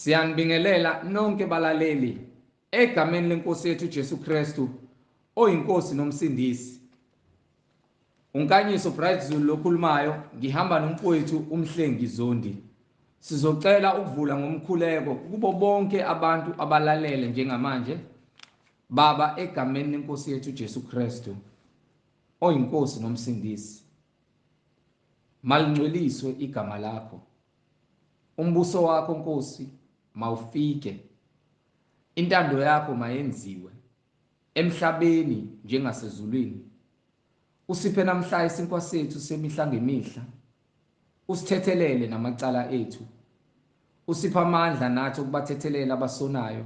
Siyanibingelela nonke balaleli egameni lenkosi yethu Jesu Kristu oyinkosi nomsindisi. Unkanyiso Bright Zulu lokhulumayo, ngihamba nomfowethu uMhlengi Zondi. Sizocela ukuvula ngomkhuleko kubo bonke abantu abalalele njengamanje. Baba, egameni lenkosi yethu Jesu Kristu oyinkosi nomsindisi, malingcweliswe igama lakho. Umbuso wakho Nkosi mawufike, intando yakho mayenziwe emhlabeni njengasezulwini. Usiphe namhla isinkwa sethu semihla ngemihla, usithethelele namacala ethu, usiphe amandla nathi okubathethelela abasonayo,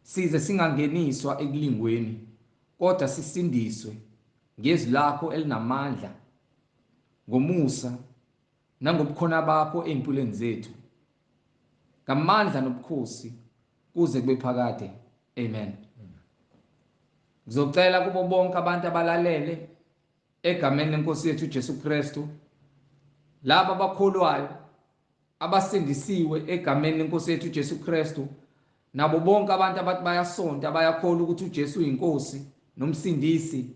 size singangeniswa ekulingweni, kodwa sisindiswe ngezwi lakho elinamandla, ngomusa nangobukhona bakho ey'mpilweni zethu, ngamandla nobukhosi kuze kube phakade. Amen. Ngizocela kubo bonke abantu abalalele egameni lenkosi yethu Jesu Kristu, laba abakholwayo abasindisiwe egameni lenkosi yethu Jesu Kristu, nabo bonke abantu abathi bayasonta bayakholwa ukuthi uJesu uyinkosi nomsindisi,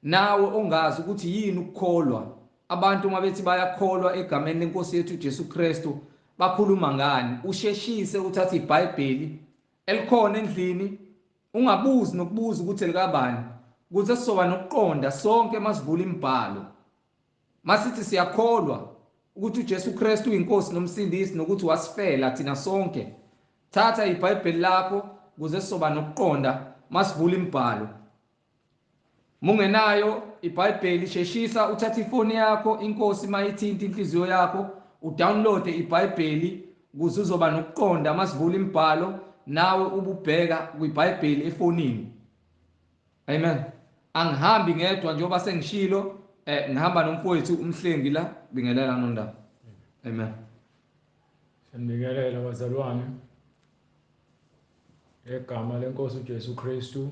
nawe ongazi ukuthi yini ukukholwa. Abantu uma bethi bayakholwa egameni lenkosi yethu Jesu Kristu bakhuluma ngani? Usheshise uthathe iBhayibheli elikhona endlini, ungabuzi nokubuza ukuthi elikabani, ukuze sizoba nokuqonda sonke masivula imibhalo. Masithi siyakholwa ukuthi uJesu Kristu uyinkosi nomsindisi nokuthi wasifela thina sonke. Thatha iBhayibheli lakho ukuze sizoba nokuqonda masivula imibhalo. Mungenayo iBhayibheli, sheshisa uthathe ifoni yakho, inkosi mayithinta inhliziyo yakho, udownload iBhayibheli ukuze uzoba nokuqonda masivula imibhalo, nawe ububheka kwiBhayibheli efonini. Amen. Angihambi ngedwa njengoba sengishilo, ngihamba nomfowethu uMhlengi la. Bingelela nondaba. Amen. Siyanibingelela bazalwane egama lenkosi uJesu Kristu.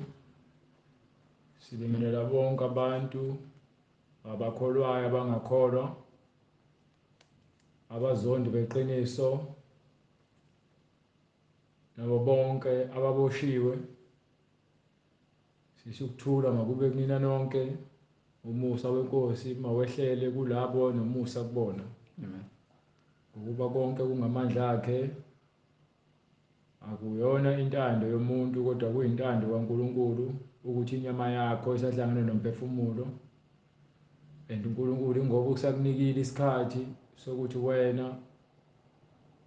Sibingelela bonke abantu abakholwayo, abangakholwa, abazondi beqiniso, nabo bonke ababoshiwe. Sisho ukuthula makube kunina nonke, umusa wenkosi mawehlele kulabo nomusa kubona. Amen. Ngokuba konke kungamandla akhe, akuyona intando yomuntu kodwa kuyintando kaNkulunkulu ukuthi inyama yakho isahlangene nomphefumulo. And uNkulunkulu ngoba usakunikile isikhathi sokuthi wena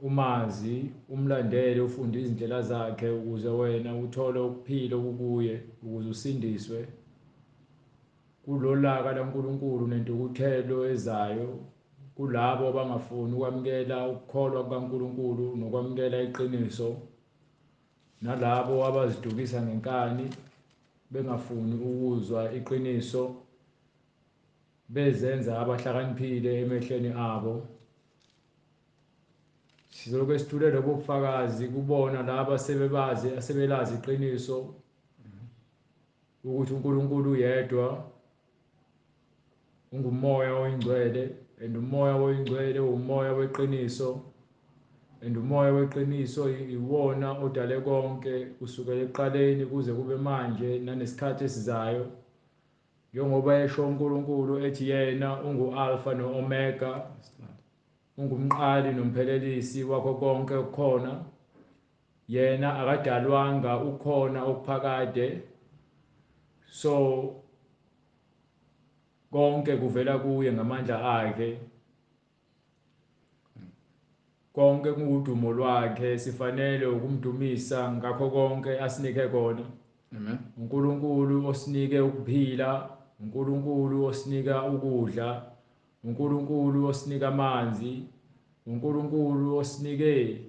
umazi, umlandele, ufunde izindlela zakhe ukuze wena uthole ukuphila okukuye, ukuze usindiswe kulolaka laNkulunkulu nentukuthelo ezayo kulabo abangafuni ukwamukela ukukholwa kukaNkulunkulu nokwamukela iqiniso, nalabo abazidukisa ngenkani bengafuni ukuzwa iqiniso, bezenza abahlakaniphile emehlweni abo. Sizolokhu sithule lobo bufakazi kubona laba sebebazi, asebelazi iqiniso ukuthi uNkulunkulu uyedwa, ungumoya oyingcwele, and umoya oyingcwele umoya weqiniso, and umoya weqiniso iwona odale konke kusukela ekuqaleni kuze kube manje nanesikhathi esizayo. Njengoba esho uNkulunkulu ethi yena ungu-Alpha no-Omega, ungumqali nomphelelisi wakho konke okukhona. Yena akadalwanga, ukhona okuphakade. So konke kuvela kuye ngamandla akhe, konke kuwudumo lwakhe, sifanele ukumdumisa ngakho konke asinike kona. Amen. uNkulunkulu osinike ukuphila, uNkulunkulu osinika ukudla, uNkulunkulu osinika amanzi, uNkulunkulu osinike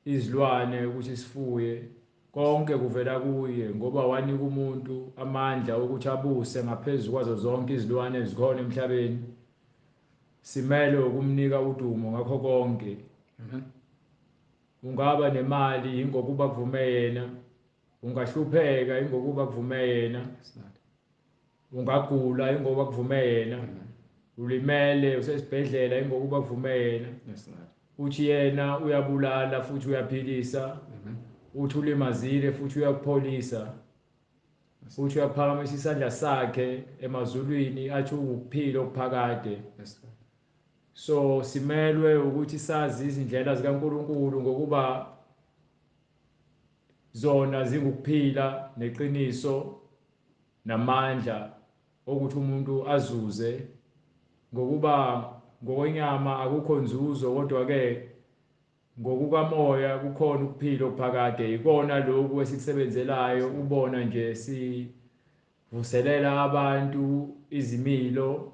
izilwane ukuthi sifuye. Konke kuvela kuye ngoba wanika umuntu amandla ukuthi abuse ngaphezulu kwazo zonke izilwane ezikhona emhlabeni. Simele ukumnika udumo ngakho konke. Amen. Ungaba nemali ingokuba kuvume yena, ungahlupheka ingokuba kuvume yena, ungagula ingoba kuvume yena, ulimele usesibhedlela ingokuba kuvume yena, Uthi yena uyabulala futhi uyaphilisa. Uthi ulimazile futhi uyakupholisa. Uthi uyaphakamisa isandla sakhe emazulwini athi ukuphila okuphakade. So simelwe ukuthi sazi izindlela zikaNkuluNkulu ngokuba zona zingukuphila neqiniso namandla okuthi umuntu azuze, ngokuba ngokwenyama akukho nzuzo, kodwa ke ngokukamoya kukhona ukuphila okuphakade. Ikona lokhu esikusebenzelayo, ubona nje sivuselela abantu izimilo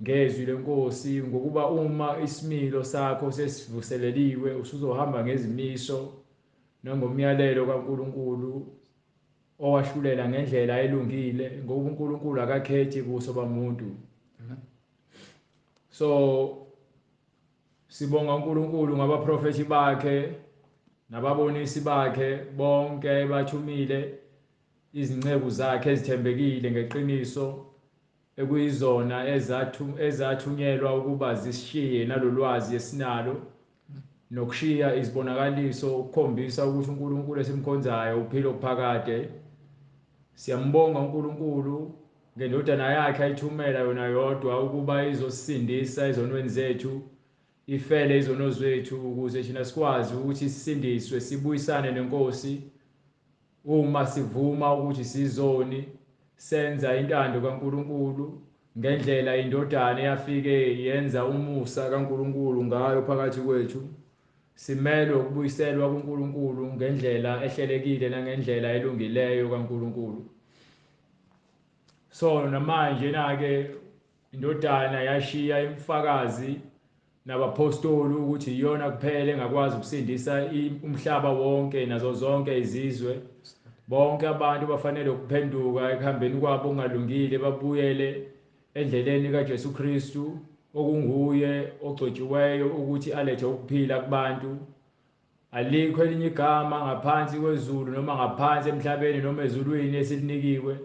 ngezwi lenkosi, ngokuba uma isimilo sakho sesivuseleliwe usuzohamba ngezimiso nangomyalelo kaNkuluNkulu owahlulela ngendlela elungile, ngoba uNkulunkulu akakhethi buso bamuntu. So sibonga uNkulunkulu ngabaprofethi bakhe nababonisi bakhe bonke bathumile izinceku zakhe ezithembekile ngeqiniso, ekuyizona ezathunyelwa ukuba zisishiye nalolwazi esinalo nokushiya izibonakaliso ukukhombisa ukuthi uNkulunkulu esimkhonzayo uphila okuphakade. Siyambonga uNkulunkulu ngendodana yakhe ayithumela yona yodwa ukuba izosindisa ezonweni zethu, ifele izono zethu ukuze thina sikwazi ukuthi sisindiswe sibuyisane nenkosi. Uma sivuma ukuthi sizoni, senza intando kaNkulunkulu ngendlela indodana eyafike yenza umusa kaNkulunkulu ngayo phakathi kwethu, simelwe ukubuyiselwa kuNkulunkulu ngendlela ehlelekile nangendlela elungileyo kaNkulunkulu. So namanje na-ke indodana yashiya imfakazi nabapostoli ukuthi iyona kuphela engakwazi ukusindisa umhlaba wonke nazo zonke izizwe. Bonke abantu bafanele ukuphenduka ekuhambeni kwabo okungalungile, babuyele endleleni kaJesu Kristu okunguye ogcotshiweyo ukuthi alethe ukuphila kubantu. Alikho elinye igama ngaphansi kwezulu noma ngaphansi emhlabeni noma ezulwini esilinikiwe,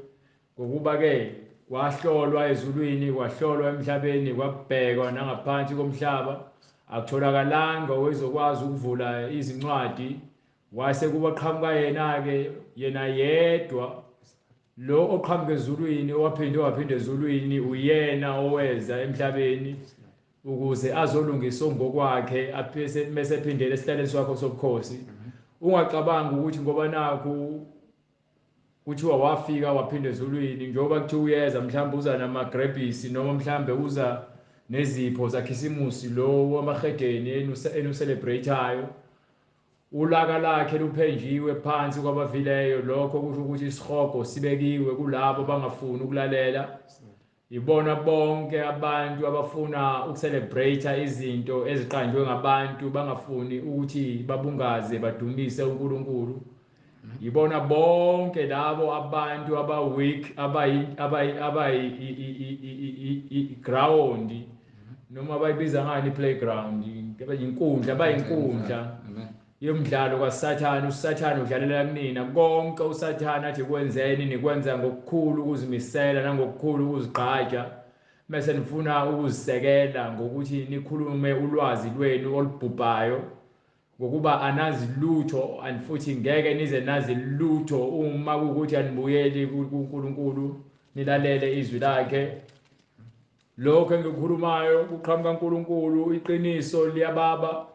ngokuba ke kwahlolwa ezulwini, kwahlolwa emhlabeni, kwabhekwa nangaphansi komhlaba, akutholakalanga owezokwazi ukuvula izincwadi. Wase kuba qhamuka yena-ke, yena yedwa lo oqhamuka ezulwini, owaphinde waphinde ezulwini, uyena oweza emhlabeni ukuze azolungisa ngokwakhe, mese ephindele esihlalweni sakho sobukhosi. Ungacabangi ukuthi ngoba nakhu kuthiwa wafika waphinda ezulwini, njengoba kuthiwa uyeza mhlawumbe uza namagrebhisi noma mhlawumbe uza nezipho zakhisimusi lo wamahedeni enu-celebrate-ayo. Ulaka lakhe luphenjiwe phansi kwabafileyo. Lokho kusho ukuthi isihogo sibekiwe kulabo bangafuni ukulalela. Ibona bonke abantu abafuna ukucelebrate izinto eziqanjwe ngabantu, bangafuni ukuthi babungaze badumise uNkulunkulu. Ibona bonke labo abantu aba-weak, abayi-ground noma abayibiza ngani i-playground, inkundla, abayinkundla yomdlalo kaSathane. uSathane udlalela kunina konke. uSathane athi kwenzeni, nikwenza ngokukhulu ukuzimisela nangokukhulu ukuzigqaja, bese nifuna ukuzisekela ngokuthi nikhulume ulwazi lwenu olubhubhayo, ngokuba anazi lutho and futhi ngeke nize nazi lutho uma kuwukuthi anibuyeli kuNkulunkulu nilalele izwi lakhe. Lokho engikukhulumayo kuqhamuka uNkulunkulu, iqiniso liyababa.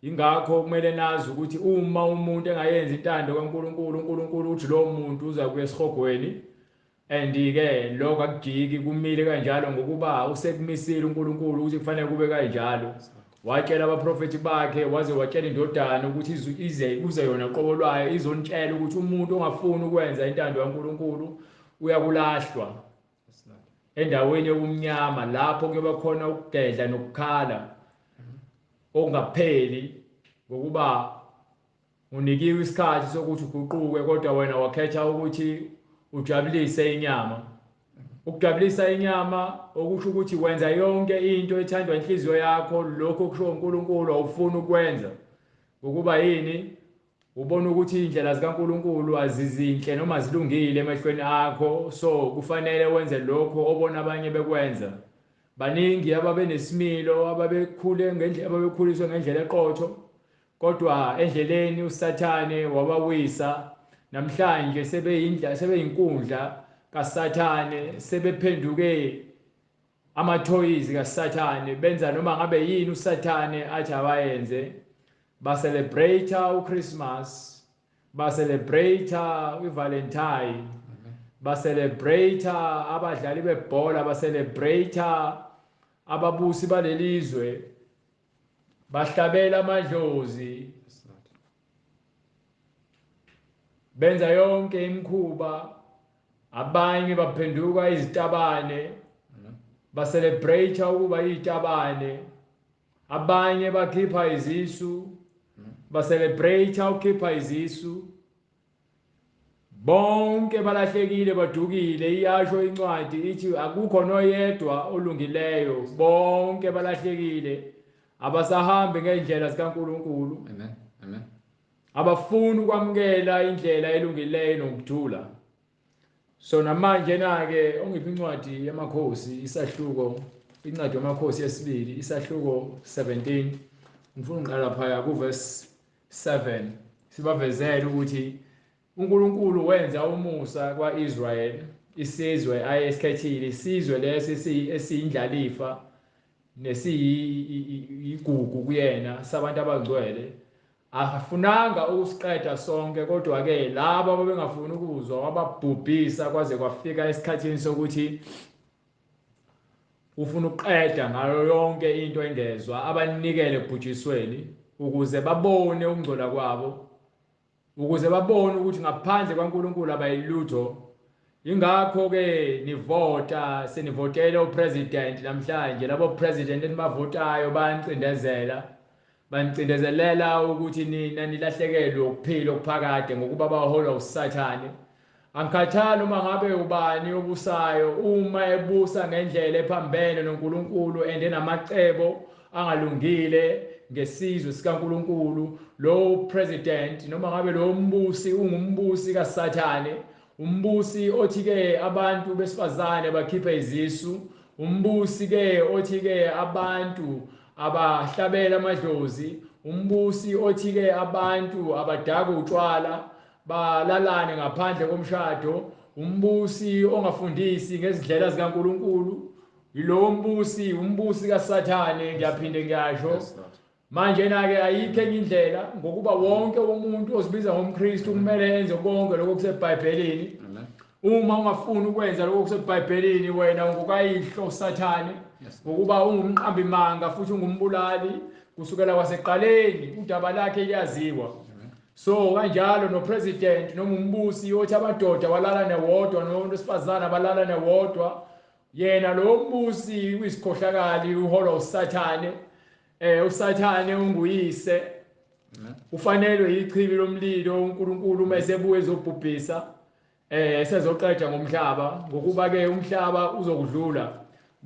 Ingakho kumele nazi ukuthi uma umuntu engayenzi intando kaNkulunkulu, uNkulunkulu uthi lowo muntu uza kuya esihogweni. And-ke lokho akujiki, kumile kanjalo ngokuba usekumisile uNkulunkulu ukuthi kufanele kube kanjalo. Watshela abaprofethi bakhe, waze watshela indodana ukuthi ize kuze yona qobo lwayo izontshela ukuthi umuntu ongafuni ukwenza intando kaNkulunkulu uyakulahlwa endaweni yokumnyama, lapho kuyoba khona ukugedla nokukhala okungapheli, ngokuba unikiwe isikhathi sokuthi uguquke, kodwa wena wakhetha ukuthi ujabulise inyama. Ukujabulisa inyama okusho ukuthi wenza yonke into ethandwa inhliziyo yakho, lokho okusho uNkulunkulu awufuni ukwenza. Ngokuba yini? Ubona ukuthi indlela zikaNkulunkulu azizinhle noma zilungile emehlweni akho, so kufanele wenze lokho obona abanye bekwenza. Baningi ababenesimilo, ababekhule ngendlela, ababekhuliswe ngendlela eqotho, kodwa endleleni uSathane wabawisa. Namhlanje sebeyindla, sebeyinkundla kaSathane, sebephenduke amathoyizi kaSathane, benza noma ngabe yini uSathane athi abayenze. Ba-celebrate uChristmas, ba-celebrate iValentine, ba-celebrate abadlali bebhola, ba-celebrate ababusi balelizwe, bahlabela amadlozi, benza yonke imikhuba. Abanye baphenduka izitabane, ba-celebrate ukuba izitabane. Abanye bakhipha izisu, ba-celebrate ukukhipha izisu. Bonke balahlekile, badukile. Iyasho incwadi ithi akukho noyedwa olungileyo, bonke balahlekile, abasahambi ngendlela zikaNkulunkulu. Amen. Amen. Abafuni ukwamukela indlela elungileyo nokuthula. So namanje na ke ongiphi incwadi yamakhosi isahluko, incwadi yamakhosi yesibili isahluko 17, ngifuna uqala phaya ku verse 7, sibavezele ukuthi uNkulunkulu wenza umusa kwaIsrael, isizwe ayesikhethile, isizwe lesi esiyindlalifa nesiyigugu kuyena sabantu abangcwele. Akafunanga ukusiqeda sonke, kodwa ke labo ababengafuni ukuzwa wababhubhisa kwaze kwafika esikhathini sokuthi ufuna ukuqeda ngayo yonke into engezwa, abanikele ekubhujisweni ukuze babone ukungcola kwabo, ukuze babone ukuthi ngaphandle kwaNkulunkulu abayilutho. Ingakho ke nivota, senivotele upresident namhlanje. Labo president enibavotayo bayanicindezela, banicindezelela ukuthi nina nilahlekelwe ukuphila okuphakade ngokuba baholwa uSathane. Angikhathali uma ngabe ubani obusayo, uma ebusa ngendlela ephambene noNkulunkulu and enamacebo angalungile ngesizwe sikaNkulunkulu, lo president noma ngabe lo mbusi ungumbusi kaSathane, umbusi othi ke abantu besifazane bakhiphe izisu, umbusi ke othi ke abantu abahlabela amadlozi, umbusi othi ke abantu abadaka utshwala balalane ngaphandle komshado, umbusi ongafundisi ngezindlela zikaNkulunkulu, yilowo mbusi, umbusi kaSathane. Ngiyaphinde ngiyasho manje na ke ayikho enye indlela, ngokuba wonke umuntu ozibiza ngomKristu kumele enze konke lokho kuseBhayibhelini. Uma ungafuni ukwenza lokho kuseBhayibhelini, wena ungukayihlo Sathane, ngokuba ungumqambi manga futhi ungumbulali kusukela kwaseqaleni, udaba lakhe liyaziwa. So kanjalo no president noma umbusi othi amadoda walala newodwa nomuntu wesifazana balala newodwa, yena lo mbusi uyisikhohlakali, uholwa uSathane. uSathane unguyise, ufanelwe ichibi lomlilo uNkulunkulu uma esebuye ezobhubhisa, sezoqeda ngomhlaba, ngokuba ke umhlaba uzokudlula.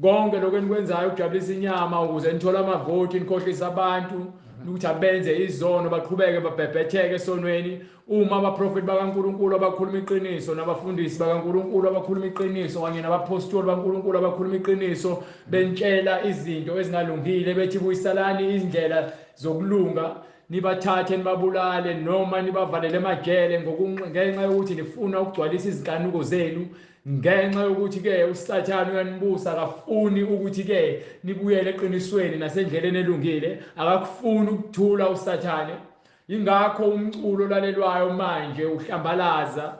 Konke lokho enikwenzayo ukujabulisa inyama ukuze nithole amavoti, nikhohlise abantu ukuthi abenze izono, baqhubeke babhebhetheke esonweni. Uma abaprofeti bakaNkulunkulu abakhuluma iqiniso, nabafundisi bakaNkulunkulu abakhuluma iqiniso, kanye nabapostoli baNkulunkulu abakhuluma iqiniso, bentshela izinto ezingalungile, bethi buyisalani izindlela zokulunga, nibathathe nibabulale noma nibavalele emajele ngenxa yokuthi nifuna ukugcwalisa izinkanuko zenu, ngenxa yokuthi ke uSathane uyanibusa, akafuni ukuthi ke nibuyele eqinisweni nasendleleni elungile, akakufuni ukuthula uSathane. Ingakho umculo olalelwayo manje uhlambalaza,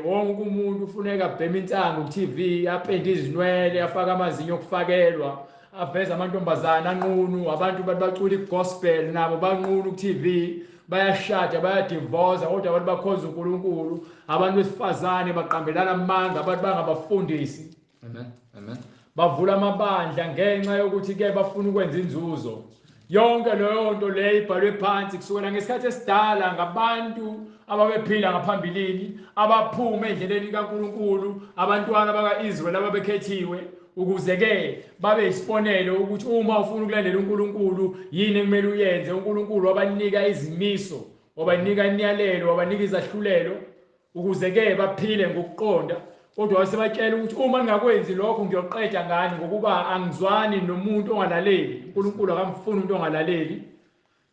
wonke umuntu ufuneka abheme insangu ku TV, apende izinwele, afake amazinyo okufakelwa, aveze amantombazana anqunu, abantu bacula igospel nabo banqunu ku TV, bayashada, bayadivorce, kodwa abantu bakhonza uNkulunkulu. Abantu besifazane baqambelana amanga, abantu bangabafundisi. Amen. Amen. Bavula amabandla ngenxa yokuthi ke bafuna ukwenza inzuzo. Yonke leyo nto leyo ibhalwe phansi kusukela ngesikhathi esidala ngabantu ababephila ngaphambilini, abaphuma endleleni kaNkulunkulu, abantwana bakaIsrael ababekhethiwe, ukuze ke babe isibonelo ukuthi uma ufuna ukulandela uNkulunkulu yini ekumele uyenze. uNkulunkulu wabanika izimiso, wabanika imiyalelo, wabanika izahlulelo ukuze ke baphile ngokuqonda. Kodwa wasebatshela ukuthi uma ningakwenzi lokho ngiyoqeda ngani, ngokuba angizwani nomuntu ongalaleli. uNkulunkulu akamfuni umuntu ongalaleli.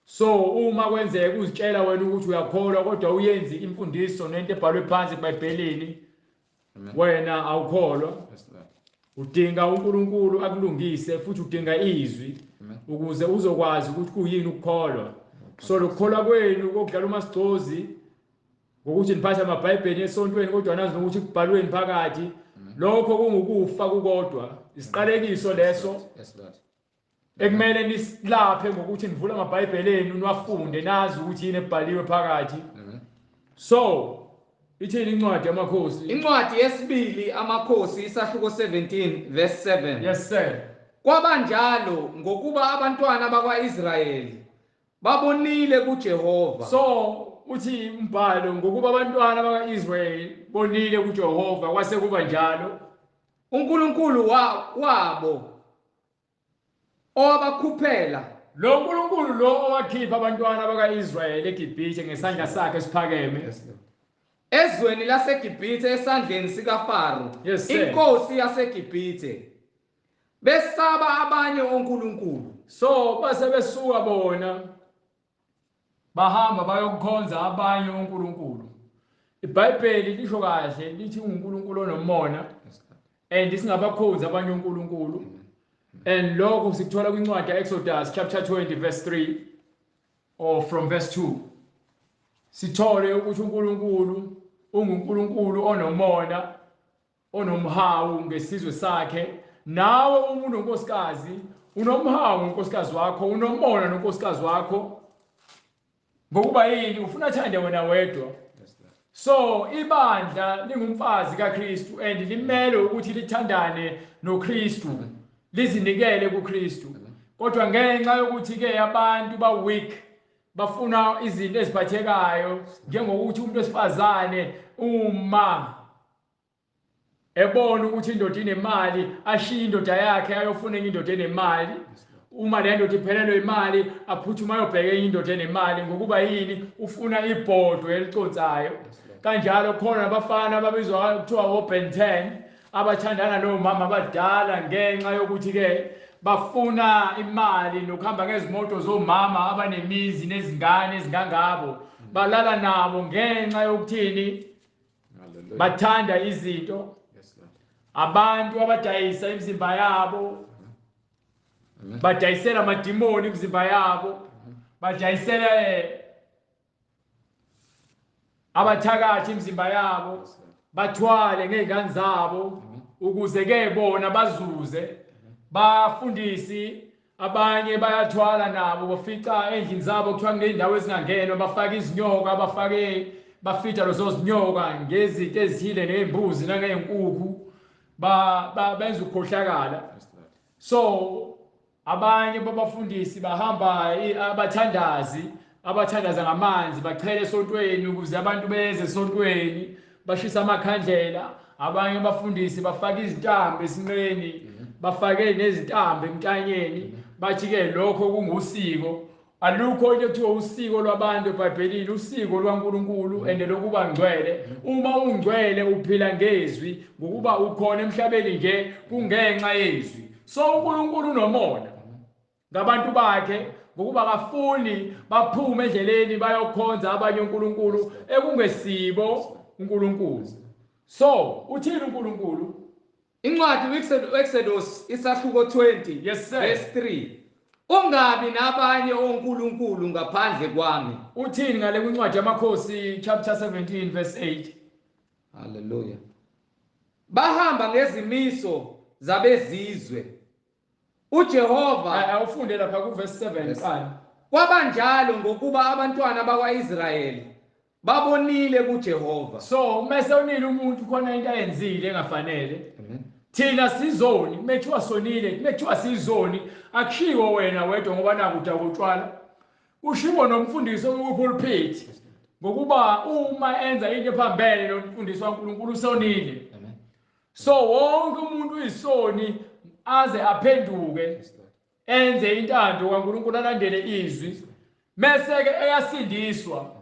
So uma kwenzeka uzitshela wena ukuthi uyakholwa kodwa uyenzi imfundiso nento ebhalwe phansi eBhayibhelini, wena awukholwa. Udinga uNkulunkulu akulungise, futhi udinga izwi ukuze uzokwazi ukuthi kuyini ukukholwa. So lokukholwa kwenu kokudlala umasigcozi ngokuthi niphathe amaBhayibheli esontweni kodwa nazi nokuthi kubhalweni phakathi, lokho kungukufa kukodwa, isiqalekiso leso ekumele nisilaphe ngokuthi nivule amaBhayibheli enu niwafunde, nazi ukuthi yini ebhaliwe phakathi. So ithini incwadi yamakhosi? Incwadi yesibili amakhosi isahluko 17 verse 7. Yes sir. Kwabanjalo ngokuba abantwana bakwaIsrayeli babonile kuJehova. So uthi umbhalo ngokuba abantwana bakwaIsrayeli bonile kuJehova, kwase kuba njalo uNkulunkulu wabo owabakhuphela. Lo nkulunkulu lo owakhipha abantwana bakaIsrayeli eGibhithe ngesandla sakhe esiphakeme, ezweni laseGibhithe esandleni sikaFaro, Yes, inkosi yaseGibhithe, besaba abanye onkulunkulu. So base besuka bona bahamba bayokukhonza abanye onkulunkulu. IBhayibheli lisho kahle lithi uNkulunkulu onomona, and singabakhonzi abanye onkulunkulu. And lokho sikuthola kwincwadi ya-Exodus chapter 20 verse 3 or from verse 2. Sithole ukuthi uNkulunkulu unguNkulunkulu onomona, onomhawu ngesizwe sakhe. Nawe uma unonkosikazi unomhawu ngonkosikazi wakho, unomona nonkosikazi wakho, ngokuba yini? Ufuna athande wena wedwa. So ibandla lingumfazi kaKristu and limele ukuthi lithandane noKristu, lizinikele kuKristu. Kodwa ngenxa yokuthi ke abantu ba weak, bafuna izinto eziphathekayo, njengokuthi umuntu wesifazane uma ebona ukuthi indoda inemali ashiye indoda yakhe ayofuna enye indoda enemali. Uma le ndoda iphelelwe imali aphuthume ayobheka enye indoda enemali, ngokuba yini? Ufuna ibhodwe eliconsayo. Kanjalo khona abafana ababizwa kuthiwa o-Ben 10 abathandana nomama abadala ngenxa yokuthi ke bafuna imali nokuhamba ngezimoto zomama abanemizi nezingane ezingangabo, balala nabo ngenxa yokuthini? Bathanda izinto. Abantu abadayisa imizimba yabo, badayisela amadimoni imizimba yabo, badayisela abathakathi imizimba yabo, bathwale ngezingane zabo ukuze ke bona bazuze. Bafundisi abanye bayathwala nabo, bafica endlini zabo kuthiwa kuney'ndawo ezingangenwa, bafake izinyoka, bafake bafitha lezo zinyoka ngezinto ezithile, ney'mbuzi nangey'nkukhu, benza ukukhohlakala. So abanye babafundisi bahamba abathandazi abathandaza ngamanzi, bachele esontweni ukuze abantu beze esontweni, bashisa amakhandlela. Abanye abafundisi bafaka izintambo esinqeni, bafake nezintambo emntanyeni, bathi ke lokho kungusiko. Alukho into ekuthiwa usiko lwabantu eBhayibhelini, usiko lwaNkulunkulu and lokuba ngcwele. Uma ungcwele uphila ngezwi, ngokuba ukhona emhlabeni nje kungenxa yezwi. So uNkulunkulu unomona ngabantu bakhe, ngokuba akafuni baphume endleleni bayokhonza abanye onkulunkulu ekungesibo uNkulunkulu. So uthini uNkulunkulu? Incwadi Exodus isahluko 20, Yes, sir. verse 3. Ungabi nabanye onkulunkulu ngaphandle kwami. Uthini ngale kwincwadi yamakhosi chapter 17 verse 8? Hallelujah. Bahamba ngezimiso zabezizwe. uJehova Awufunde lapha ku verse 7 qala. Kwabanjalo ngokuba abantwana bakwaIsrayeli babonile kuJehova. So mase onile umuntu khona into ayenzile engafanele. Amen. Thina sizoni, methiwa sonile, methiwa sizoni, akushiwo wena wedwa ngoba nakuda kutshwala. Ushiwo nomfundisi okupulpit, ngokuba uma enza into ephambene nomfundisi waNkulunkulu usonile. Amen. So wonke umuntu uyisoni aze aphenduke, enze intando kaNkulunkulu, alandele izwi, mese ke eyasindiswa.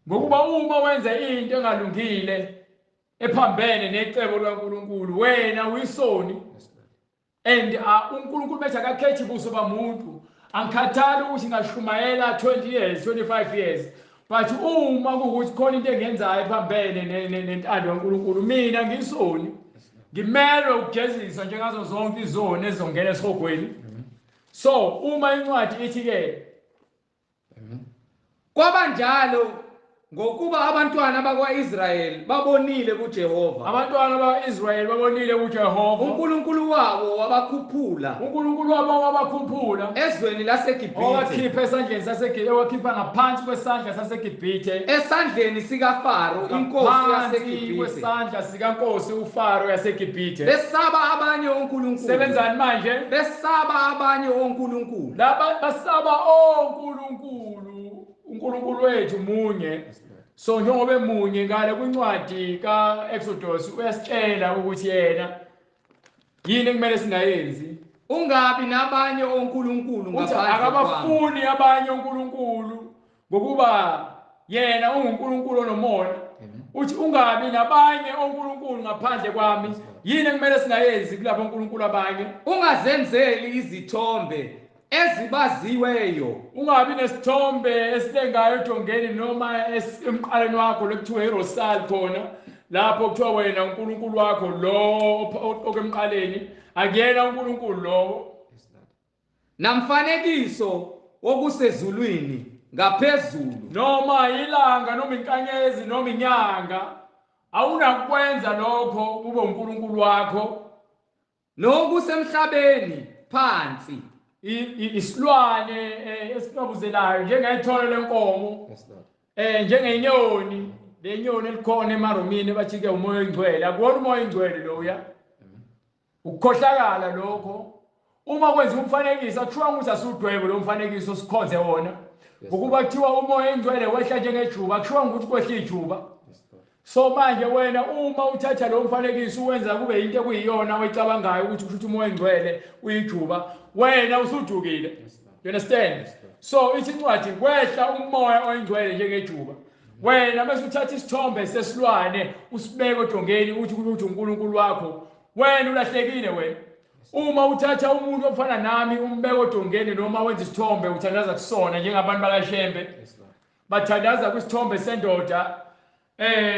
Ngokuba uma wenza into engalungile ephambene necebo likaNkulunkulu, wena uyisoni. And uNkulunkulu bethi akakhethi buso bamuntu. Angikhathali ukuthi ngashumayela 20 years, 25 years, but uma kuwukuthi khona into engenzayo ephambene nentando kaNkulunkulu, mina ngisoni, ngimelwe ukujeziswa njengazo zonke izoni ezizongena esihogweni. So uma incwadi ithi ke kwabanjalo ngokuba abantwana bakwaIsrayeli babonile kuJehova. Abantwana bakwaIsrayeli babonile kuJehova. uNkulunkulu wabo wabakhuphula. uNkulunkulu wabo wabakhuphula ezweni laseGibhithe. Owakhipha esandleni saseGibhithe, owakhipha ngaphansi kwesandla saseGibhithe. Esandleni sikaFaro inkosi yaseGibhithe. Kwesandla sikaNkosi uFaro yaseGibhithe. Besaba abanye onkulunkulu. Sebenzani manje? Besaba abanye onkulunkulu. Laba basaba onkulunkulu. uNkulunkulu wethu munye. So njengoba emunye ngale kwincwadi kaExodus uyasitshela ukuthi yena yini ekumele singayenzi. Ungabi nabanye onkulunkulu ngaphandle kwami. Akabafuni abanye onkulunkulu ngokuba yena unguNkulunkulu onomona. Uthi ungabi nabanye onkulunkulu ngaphandle kwami. Yini ekumele singayenzi kulabo onkulunkulu abanye? Ungazenzeli izithombe ezibaziweyo. Ungabi nesithombe esilengayo edongeni noma emqaleni wakho lokuthiwa irosal khona lapho kuthiwa wena uNkulunkulu wakho lo okemqaleni akuyena uNkulunkulu lowo. Namfanekiso wokusezulwini ngaphezulu noma ilanga noma inkanyezi noma inyanga, awunakwenza lokho kube uNkulunkulu wakho. Nokusemhlabeni phansi isilwane esinobuzelayo njengethole lenkomo, njengenyoni, lenyoni elikhona emarumini bathi ke umoya oyingcwele. Akuwona umoya oyingcwele loya, ukukhohlakala lokho. Uma kwenziwa umfanekiso akuthiwa ukuthi asudwebe lo mfanekiso sikhonze wona, ngokuba kuthiwa umoya oyingcwele wehla njengejuba, akuthiwa ukuthi kwehla ijuba. So manje wena uma uthatha lo mfanekiso uwenza kube into ekuyiyona oyicabangayo ukuthi kusho ukuthi umoya oyingcwele uyijuba, wena usudukile. You understand? So ithi incwadi kwehla umoya oyingcwele njengejuba. Wena bese uthatha isithombe sesilwane usibeke odongeni uthi ukuthi uNkulunkulu wakho, wena ulahlekile wena. Uma uthatha umuntu ofana nami umbeke odongeni noma wenza isithombe uthandaza kusona njengabantu bakaShembe bathandaza kwisithombe sendoda,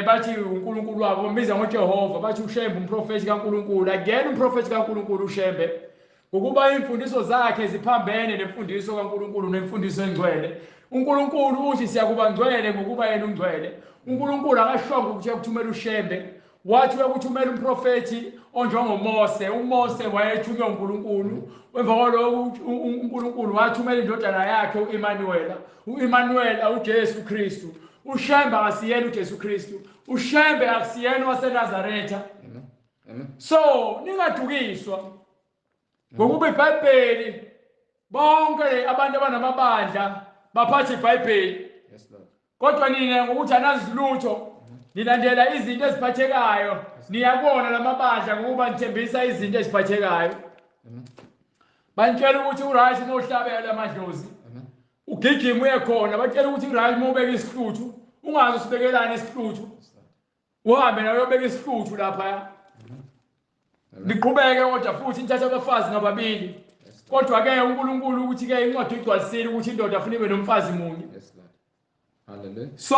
bathi uNkulunkulu wabo bambiza ngoJehova, bathi uShembe umprofeti kaNkulunkulu. Akuyena umprofeti kaNkulunkulu uShembe, ngokuba imfundiso zakhe ziphambene nemfundiso kaNkulunkulu nemfundiso engcwele. uNkulunkulu uthi siyakuba ngcwele ngokuba yena ungcwele. uNkulunkulu akashongo ukuthi uyakuthumela uShembe, wathi uyakuthumela umprofeti onjengoMose. uMose wayethunywa uNkulunkulu, emva kwalokho uNkulunkulu wathumela indodana yakhe uEmmanuel, uEmmanuel uJesu Kristu. uShembe akasiyena uJesu Kristu, uShembe akusiyena waseNazaretha. So ningadukiswa ngokuba iBhayibheli, bonke abantu abanamabandla baphatha iBhayibheli, kodwa nina ngokuthi anazi lutho nilandela izinto eziphathekayo. Niyabona lamabandla ngokuba nithembisa izinto eziphathekayo. Banitshela ukuthi uright uma uhlabela amadlozi, ugijima uye khona. Batshela ukuthi uright uma ubeka isihluthu, ungaze usibekelane isihluthu, uhambe nawe uyobeka isihluthu lapha. Niqhubeke kodwa futhi nithathe abafazi ngababili. Kodwa ke uNkulunkulu ukuthi ke incwadi igcwalisile ukuthi indoda afuna ibe nomfazi munye. So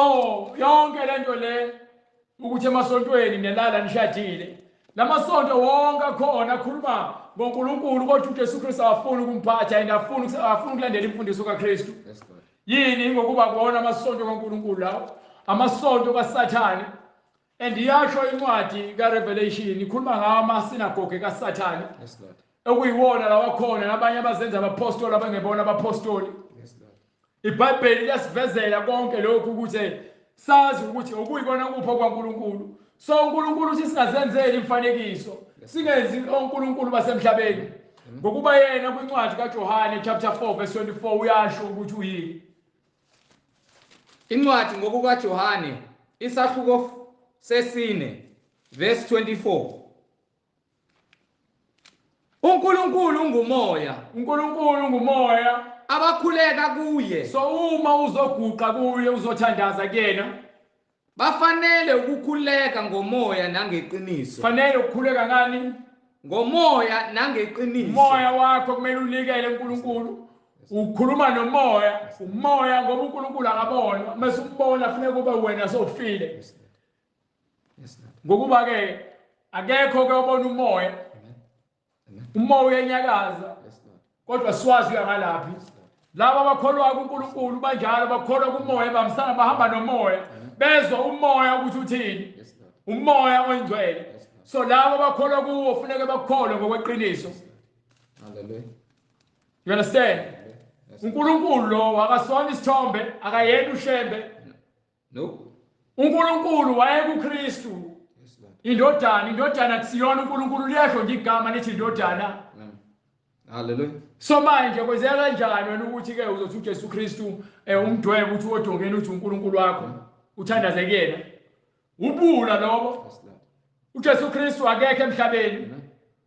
yonke lento le ukuthi emasontweni nelala nishadile, lamasonto wonke akhona akhuluma ngoNkulunkulu, kodwa uJesu Kristu awafuni ukumphatha and afuni ukulandela imfundiso kaKristu. Yini? Ngokuba kuona amasonto kaNkulunkulu lawo, amasonto kaSathane. And iyasho incwadi kaRevelation ikhuluma ngawo amasinagoge kaSathane, okuyiwona lawa khona nabanye abazenza abapostoli abangebona abapostoli. iBhayibheli liyasivezela konke lokhu ukuthi sazi ukuthi okuyibona kupho kwaNkulunkulu. So uNkulunkulu uthi singazenzeli imfanekiso, singenzi onkulunkulu basemhlabeni, ngokuba yena kwincwadi kaJohane chapter 4 verse 24 uyasho ukuthi uyini. Incwadi ngokukaJohane isahluko 4 verse 24. uNkulunkulu ungumoya. uNkulunkulu ungumoya, abakhuleka kuye. So uma uzoguqa kuye uzothandaza kuyena, Bafanele ukukhuleka ngomoya nangeqiniso. Fanele ukukhuleka ngani? Ngomoya nangeqiniso. Umoya wakho kumele unikele uNkulunkulu. Ukhuluma nomoya, umoya ngoba uNkulunkulu akabonwa. Mase umbona kufuneka kube wena sowufile. Yes, Lord. Ngokuba ke akekho ke obona umoya. Amen. Amen. Umoya uyanyakaza Yes, Lord. kodwa siwazi uyangalaphi. Laba abakholwa kuNkulunkulu banjalo, bakholwa kumoya, bamsana bahamba nomoya, bezwa umoya ukuthi uthini. Yes, Lord. Umoya oyingcwele. Yes, Lord. So labo abakholwa kuwo kufuneka bakholwe ngokweqiniso. Hallelujah. You understand? Yes. uNkulunkulu lo akasona isithombe, akayena uShembe. No. uNkulunkulu wayekuKristu. Yes, Lord. Indodana, indodana kusiyona uNkulunkulu, liyasho nje igama lithi indodana. Amen. Hallelujah. So manje kwenzeka kanjani wena ukuthi ke uzothi uJesu Kristu umdwebe uthi odongeni uthi uNkulunkulu wakho uthandaze kuyena? Ubula lobo. Yes, Lord. uJesu Kristu akekho emhlabeni, Amen.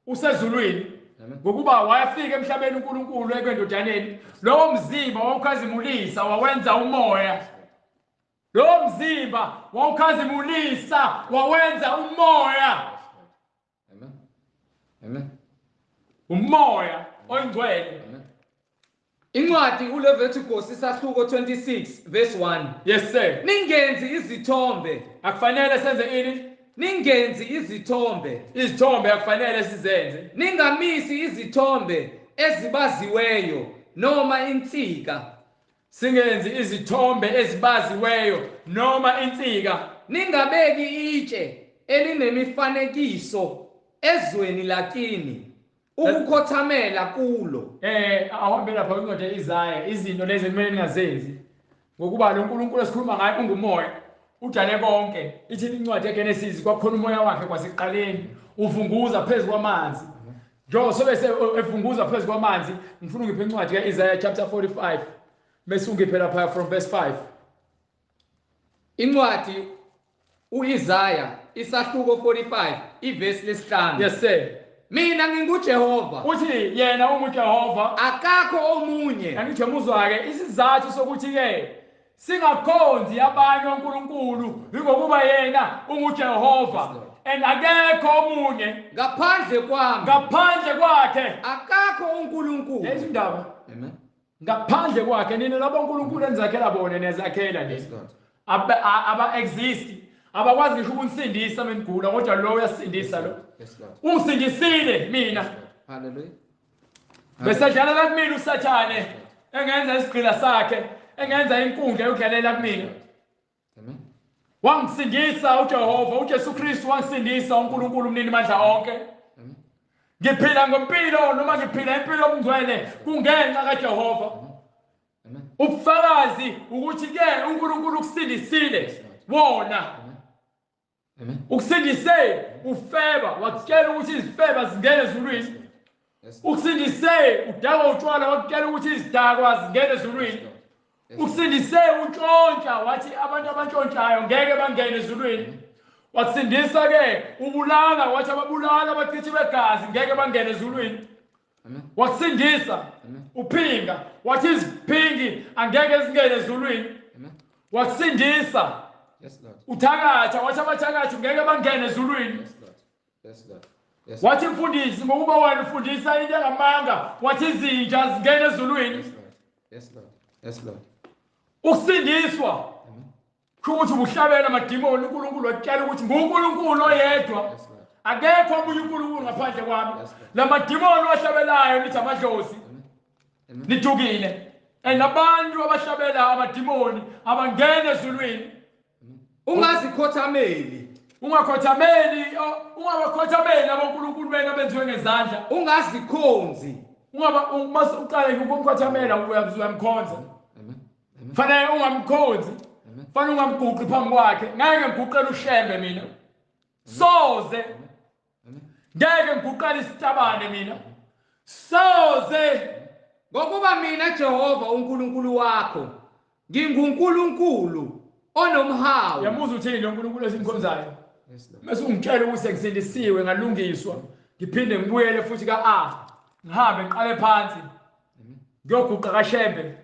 usezulwini. Amen. Ngokuba wayefika emhlabeni uNkulunkulu ekwendodaneni, lowo mzimba wawukhazimulisa wawenza umoya. Lowo mzimba wawukhazimulisa wawenza umoya. Amen. Amen. Umoya oyingcwele. Amen. Incwadi uLeviticus isahluko 26 verse 1. Yes sir. Ningenzi izithombe, Akufanele senze ini? ningenzi izithombe, Izithombe akufanele sizenze. ningamisi izithombe ezibaziweyo noma insika, Singenzi izithombe ezibaziweyo noma insika. ningabeki itshe elinemifanekiso ezweni lakini ukukhothamela kulo. Awuhambe lapha kwincwadi ye-Isaya, izinto lezi kumele ningazenzi. Ngokuba lo nkulunkulu esikhuluma ngaye ungumoya, udale konke. Ithi incwadi yeGenesis kwakhona umoya wakhe kwasekuqaleni, uvunguza phezu kwamanzi. Njengoba sobe evunguza phezu kwamanzi, ngifuna ungiphe incwadi ka-Isaiah chapter 45. Bese ungiphe lapha from verse 5. Incwadi uIsaya isahluko 45 ivesi lesihlanu. Yes sir. Mina nginguJehova, Uthi yena unguJehova. akakho omunye. Angithi muzwa ke isizathu sokuthi ke singakhonzi abanye onkulunkulu ingokuba yena unguJehova and akekho omunye Ngaphandle kwami ngaphandle kwakhe. akakho uNkulunkulu. Yazi indaba? Amen. Ngaphandle kwakhe nina labo onkulunkulu enizakhela bona niyazakhela Yes, nje. Lord. Aba exist. Abakwazi ngisho ukunisindisa menigula kodwa lo uyasindisa lo. Yes, Lord. Ungisindisile mina. Hallelujah. Bese dlalela kumina uSathane engenza isigqila sakhe, engenza inkundla yokudlalela kumina. Amen. Wangisindisa uJehova, uJesu Kristu wangisindisa uNkulunkulu umnini mandla onke. Amen. Ngiphila ngempilo noma ngiphila impilo obungcwele kungenxa kaJehova. Amen. Ubufakazi ukuthi ke uNkulunkulu ukusindisile wona. Amen. Ukusindise ufeba, wakutshela ukuthi izifeba zingene ezulwini. Yes, Lord. Ukusindise udakwa utshwala, wakutshela ukuthi izidakwa zingene ezulwini. Yes, Lord. Ukusindise untshontsha, wathi abantu abantshontshayo ngeke bangene ezulwini. Wakusindisa ke ubulala, wathi ababulala abachithi begazi ngeke bangene ezulwini. Amen. Wakusindisa Amen. uphinga, wathi iziphingi angeke zingene ezulwini. Amen. Wakusindisa Yes, Lord. uthakatha, wathi abathakathi ngeke bangene ezulwini. Yes, Lord. Yes, Lord. Yes, Lord. Wathi mfundisi ngokuba wena ufundisa into engamanga, wathi izinja zingene ezulwini. Yes, Lord. Yes, Lord. Yes, Lord. Ukusindiswa Amen. kusho ukuthi ubuhlabela amadimoni, uNkulunkulu wakutshela ukuthi nguNkulunkulu oyedwa. Yes, Lord. Akekho omunye uNkulunkulu ngaphandle kwami. Yes, Lord. Lamadimoni owahlabelayo nithi amadlozi, Amen. Amen. nidukile. And abantu abahlabela amadimoni abangene ezulwini. Ungazikhothameli, Ungakhothameli, ungabakhothameli abonkulunkulu benu abenziwe ngezandla. ungazikhonzi. Ungaba uma uqale ukumkhothamela uyamkhonza. Amen. Amen. Fanele ungamkhonzi. Amen. Fanele ungamguqi phambi kwakhe. Ngeke ngiguqele uShembe mina. Soze. Amen. Ngeke ngiguqele isitabane mina. Soze. Ngokuba mina Jehova uNkulunkulu wakho nginguNkulunkulu onomhawu. Uyamuzwa uthini lo nkulunkulu esimkhonzayo? Yes, Lord. Mase ungitshela ukuthi sengisindisiwe ngalungiswa, ngiphinde ngibuyele futhi ka-A, ngihambe ngiqale phansi. Ngiyoguqa kaShembe.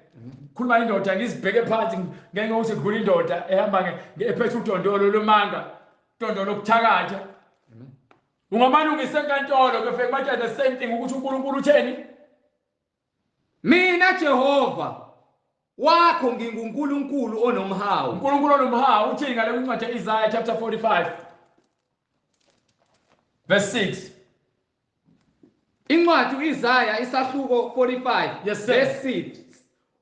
Khuluma indoda ngizibheke phansi ngenxa yokuthi kudlula indoda ehamba ephethe udondolo lomanga, udondolo lokuthakatha. Ungamane ungise enkantolo kefike batshela the same thing ukuthi uNkulunkulu utheni? Mina Jehova wakho nginguNkulunkulu onomhawu. uNkulunkulu onomhawu uthini ngale kwincwadi ya-Isaiah chapter 45 verse 6. Incwadi uIsaya isahluko 45 Yes, sir. verse 6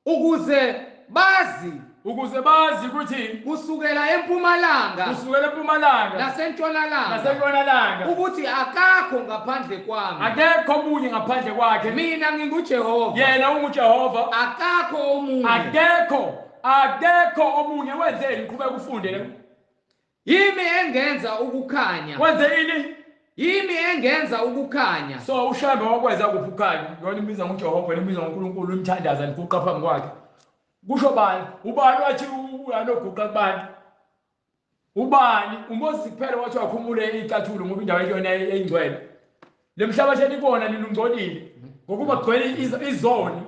ukuze bazi Ukuze bazi ukuthi kusukela empumalanga kusukela empumalanga nasentshonalanga nasentshonalanga ukuthi akakho ngaphandle kwami. Akekho omunye ngaphandle kwakhe. Mina nginguJehova. Yena unguJehova. Akakho omunye. Akekho omunye. Wenzeni? Qhubeka ufunde le. Yimi engenza ukukhanya. Wenze ini? Yimi engenza ukukhanya. So uShembe wakwenza kuphi ukukhanya? Yona imiza nguJehova, imiza nguNkulunkulu, imthandaza niguqa phambi kwakhe. Kusho bani? Ubani wathi uyanoguqa kubantu? Ubani? uMoses kuphela wathi wakhumule icathulo ngoba indawo ekuyona eyingcwele. Lemhlaba senikona nilungcolile ngokuba kugcwele izoni.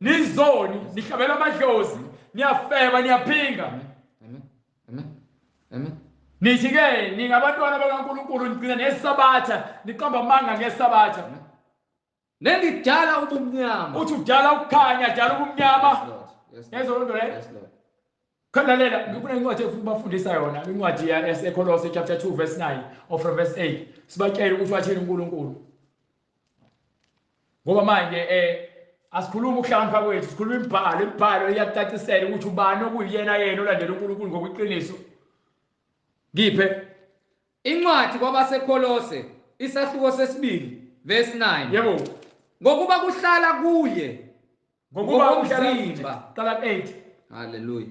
Nizoni, nihlabela amadlozi, niyafeba, niyaphinga. Amen. Amen. Amen. Nithi ke ningabantwana bakaNkulunkulu nigcina nesabatha, niqamba amanga ngesabatha. Nengidala ubumnyama. Uthi udala ukukhanya, dala ubumnyama. Yezwa loo nto leyo? Yes, Lord. Khalalela, ngifuna incwadi efuna ubafundisa yona, incwadi yaseKolose chapter 2 verse 9 or from verse 8. Sibatshele ukuthi wathini uNkulunkulu. Ngoba manje asikhuluma ukuhlakanipha kwethu, sikhuluma imibhalo, imibhalo iyakucacisela ukuthi ubani okuyiyena yena olandela uNkulunkulu ngokweqiniso. Ngiphe incwadi kwabaseKolose isahluko sesibili verse 9. Yebo. Ngokuba kuhlala kuye ngokuba kuhlala qala 8. Hallelujah.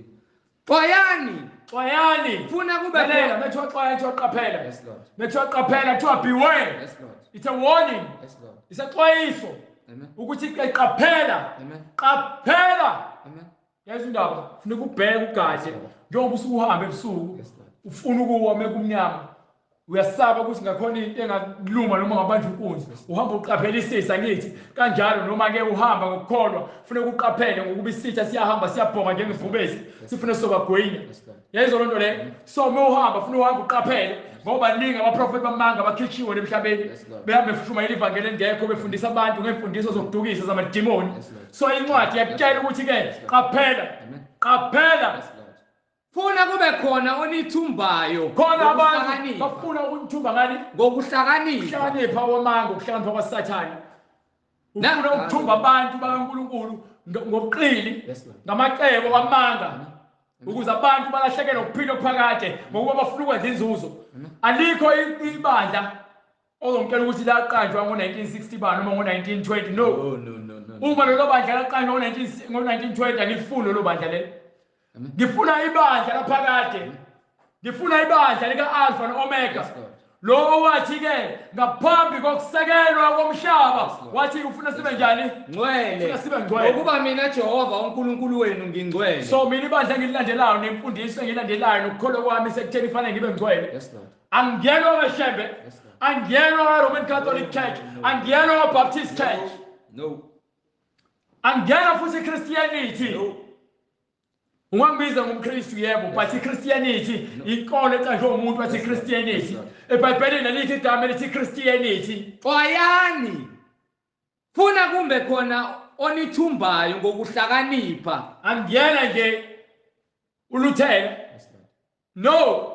Xwayani, xwayani. Funa kube khona methiwa xwaya, kuthiwa qaphela. Yes Lord. Methiwa qaphela, kuthiwa beware. Yes Lord. It's a warning. Yes Lord. Isexwayiso. Amen. Ukuthi qaphela. Amen. Qaphela. Amen. Yazi indaba, funeka ubheke ugadle. Njengoba usuhamba ebusuku, ufuna ukuwa mekumnyama. Uyasaba ukuthi ngakhona into engakuluma noma ngabanjwa inkunzi. Uhamba uqaphelisisa ngithi kanjalo noma ke uhamba ngokukholwa, funeka uqaphele ngokuba isitha siyahamba siyabhonga njengebhubesi, sifuna sobagwinya. Yayizwa lonto le. So uma uhamba funa uhamba uqaphele ngoba baningi abaprofeti bamanga abakhitshiwe emhlabeni. Behamba befushumayela ivangeli engekho, befundisa abantu ngemfundiso zokudukisa zamadimoni. So incwadi yakutshela ukuthi ke qaphela. Qaphela. Funa kube khona onithumbayo. Khona abantu bafuna ukunithumba ngani? Ngokuhlakanipha. Ukuhlakanipha kwamanga, ukuhlakanipha kwaSathane. Ufuna ukuthumba abantu bakaNkulunkulu ngobuqili, ngamacebo amanga, ukuze abantu balahlekelwe ukuphila okuphakade ngokuba bafuna ukwenza inzuzo. Alikho ibandla ozongitshela ukuthi laqanjwa ngo-1960 ba noma ngo-1920. No. No. Uma lelo bandla laqanjwa ngo-1920 angilifuni lelo bandla lelo. Ngifuna ibandla laphakade. Ngifuna ibandla lika-Alpha no-Omega. Lo owathi ke ngaphambi kokusekelwa komhlaba wathi ufuna sibe njani? Ngcwele. Ufuna sibe ngcwele. Ngokuba mina Jehova uNkulunkulu wenu ngingcwele. So mina ibandla engililandelayo nemfundiso engilandelayo nokukholwa kwami sekutheni kufanele ngibe ngcwele. Yes Lord. Angiyelwa kwaShembe. Angiyelwa kwa-Roman Catholic Church. Angiyelwa kwa-Baptist Church. No. Angiyelwa futhi Christianity. No. Ungangibiza ngumKristu yebo, but iChristianity inkolo eqanjwe umuntu wathi Christianity. EBhayibhelini alikho igama elithi Christianity. Xwayani. Funa kumbe khona onithumbayo ngokuhlakanipha. Angiyena nje uLuthela. No.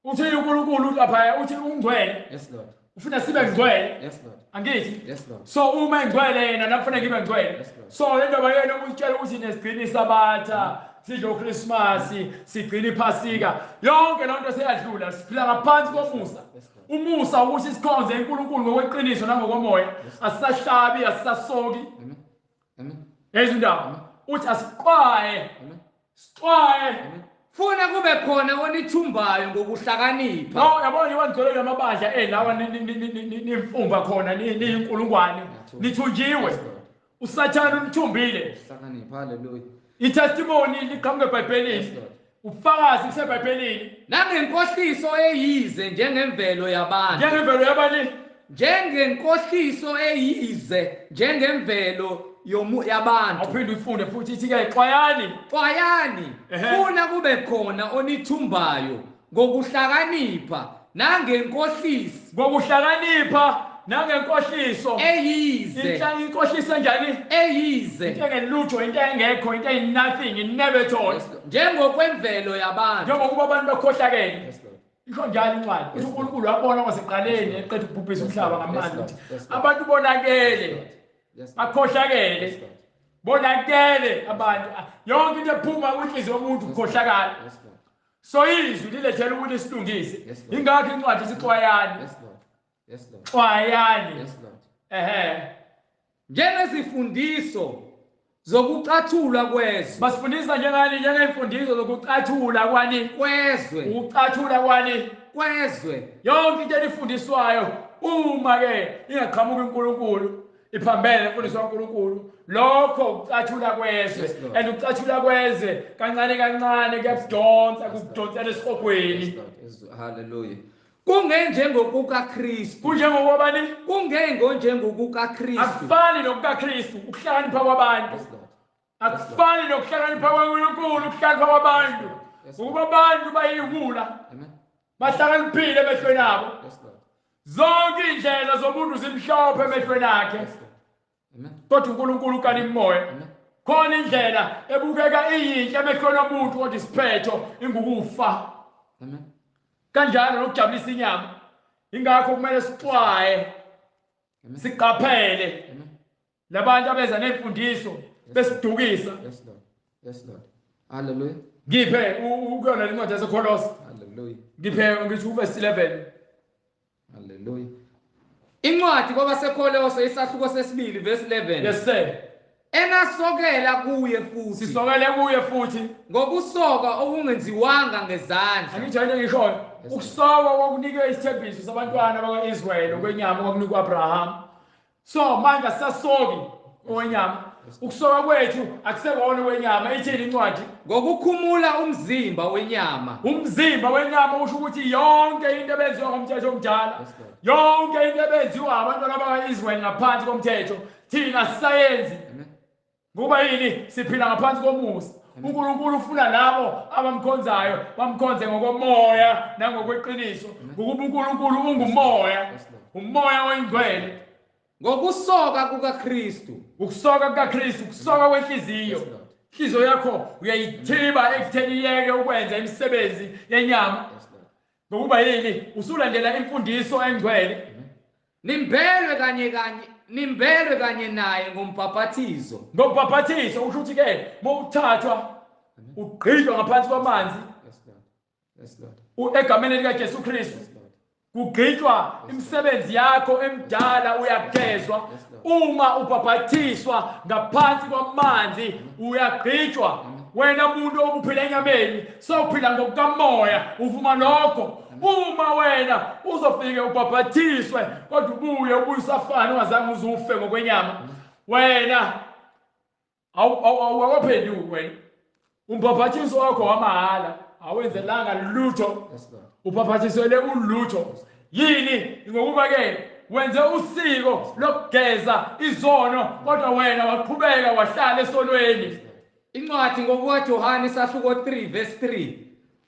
Uthi uNkulunkulu lapha uthi ungcwele. Yes Lord. Ufuna sibe ngcwele. Yes Lord. Angithi? Yes Lord. So uma engcwele yena nafuna ngibe ngcwele. So le ndaba yena ukutshela ukuthi nesigcina isabatha, sidle uChristmas, sigcina iPhasika, yonke loo nto seyadlula, siphila ngaphansi komusa. Umusa ukuthi sikhonze uNkulunkulu ngokweqiniso nangokomoya. Asisahlabi, asisasoki. Amen. Amen. Yezwa indaba. Uthi asixwaye. Sixwaye. Funa kube khona onithumbayo ngokuhlakanipha. No, yabona iwangcwele lamabandla lawa nimfumba khona niyinkulungwane. Nithunjiwe. uSathane unithumbile. Ukuhlakanipha, haleluya. I-testimony liqhamuka eBhayibhelini. Ubufakazi buseBhayibhelini. Nangenkohliso eyize njengemvelo yabantu. Njengemvelo yabani? Njengenkohliso eyize njengemvelo yabantu. Awuphinde uyifunde futhi ithi ke xwayani. Xwayani funa kube khona onithumbayo ngokuhlakanipha nangenkohliso. Ngokuhlakanipha nangenkohliso eyize. Inkohliso enjani? Eyize. Into engelutho, into engekho, into eyi-nothing, never at all. Njengokwemvelo yabantu. Njengokuba abantu bakhohlakele. Isho njalo incwadi. Uthi uNkulunkulu wabona kwasekuqaleni eqeda ukubhubhisa umhlaba ngamanzi ukuthi abantu bonakele. Bakhohlakele. Bonakele abantu. Yonke into ephuma kwinhliziyo yomuntu ukukhohlakala. So izwi lilethela ukuthi silungise. Ingakho incwadi isixwayani. Xwayani. Ehe. Njengezifundiso zokucathula kwezwe. Basifundisa njengani? Njengezifundiso zokucathula kwani? Kwezwe. Ukucathula kwani? Kwezwe. Yonke into elifundiswayo uma ke ingaqhamuki uNkulunkulu iphambene nemfundiso kaNkulunkulu, lokho ukucathula kwezwe. And ukucathula kwezwe kancane kancane kuyakudonsa, kukudonsela esihogweni. Hallelujah. KungenjengokukaKristu. Kunjengokubani? KungengonjengokukaKristu. Akufani nokukaKristu, ukuhlakanipha kwabantu. Akufani nokuhlakanipha kwaNkulunkulu, ukuhlakanipha kwabantu. Ukuba abantu bayiwula. Bahlakaniphile emehlweni abo. Zonke indlela zomuntu zimhlophe emehlweni akhe. Kodwa uNkulunkulu ukala imimoya. Khona indlela ebukeka iyinhle emehlweni omuntu kodwa isiphetho ingukufa. Kanjalo nokujabulisa inyama. Ingakho kumele sixwaye, siqaphele labantu abeza nemfundiso besidukisa. Yes Lord. Yes Lord. Hallelujah. Ngiphe ukuyona incwadi yaseKolose. Hallelujah. Ngiphe ngithi uverse 11. Hallelujah. Incwadi kwabaseKolose isahluko sesibili verse 11. Yes sir. Enasokela kuye futhi. Sisokele kuye futhi ngokusoka okungenziwanga ngezandla. Angitsho into engishoyo. Ukusoka kwakunikwe isithembiso sabantwana bakwaIsrayeli okwenyama kwakunikwa uAbraham. So manje asisasoki okwenyama. Ukusoka kwethu akusekona okwenyama. Ithini incwadi? Ngokukhumula umzimba wenyama. Umzimba wenyama usho ukuthi yonke into ebenziwa ngomthetho omdala, yonke into ebenziwa abantwana bakwaIsrayeli ngaphansi komthetho, thina sisayenzi. Ngoba yini? Siphila ngaphansi komusa. uNkulunkulu ufuna labo abamkhonzayo bamkhonze ngokomoya nangokweqiniso. Ngokuba uNkulunkulu ungumoya, umoya oyingcwele. Ngokusoka kukaKristu. Ukusoka kukaKristu, ukusoka kwenhliziyo. Inhliziyo yakho uyayithiba ekutheni iyeke ukwenza imisebenzi yenyama. Ngokuba yini? Usulandela imfundiso engcwele. Nimbelwe kanye kanye, nimbelwe kanye naye ngombhaphathizo. Ngombhaphathizo usho ukuthi ke mawuthathwa ugqitshwa ngaphansi kwamanzi. Yes Lord. Yes Lord. Egameni likaJesu Kristu. Kugqitshwa imisebenzi yakho emdala, uyagezwa. Uma ubhaphathiswa ngaphansi kwamanzi uyagqitshwa. Wena muntu obuphila enyameni sowuphila ngokukamoya, uvuma lokho. Uma wena uzofike ubhaphathiswe kodwa ubuye ubuyisafana ungazange uzufe ngokwenyama, wena awuwaphenduki wena. Umbhaphathiso wakho wamahhala, awenzelanga lutho. Ubhaphathiselwe ulutho. Yini? Ngokuba ke wenze usiko lokugeza izono kodwa wena waqhubeka wahlala esonweni. Incwadi ngokukaJohane isahluko 3 verse 3.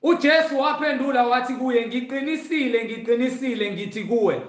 uJesu waphendula wathi kuye, ngiqinisile ngiqinisile ngithi kuwe,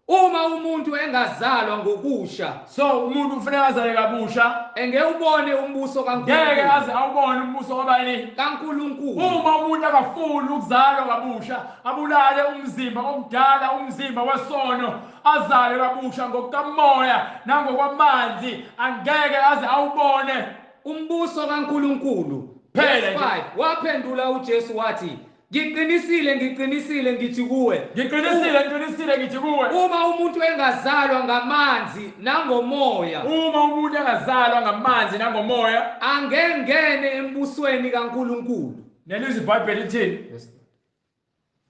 uma umuntu engazalwa ngokusha. So umuntu ufanele azalwe kabusha, engewubone umbuso kaNkulunkulu. Ngeke aze awubone umbuso kabani? KaNkulunkulu. Uma umuntu akafuni ukuzalwa kabusha, abulale umzimba omdala, umzimba wesono, azalwe kabusha ngokukamoya nangokwamanzi, angeke aze awubone umbuso kaNkulunkulu. Phela 5 waphendula uJesu wathi, ngiqinisile ngiqinisile ngithi kuwe, ngiqinisile ngiqinisile ngithi kuwe, uma umuntu engazalwa ngamanzi nangomoya, uma umuntu engazalwa ngamanzi nangomoya, angengene embusweni kaNkulunkulu. Nelizwi iBhayibheli lithini?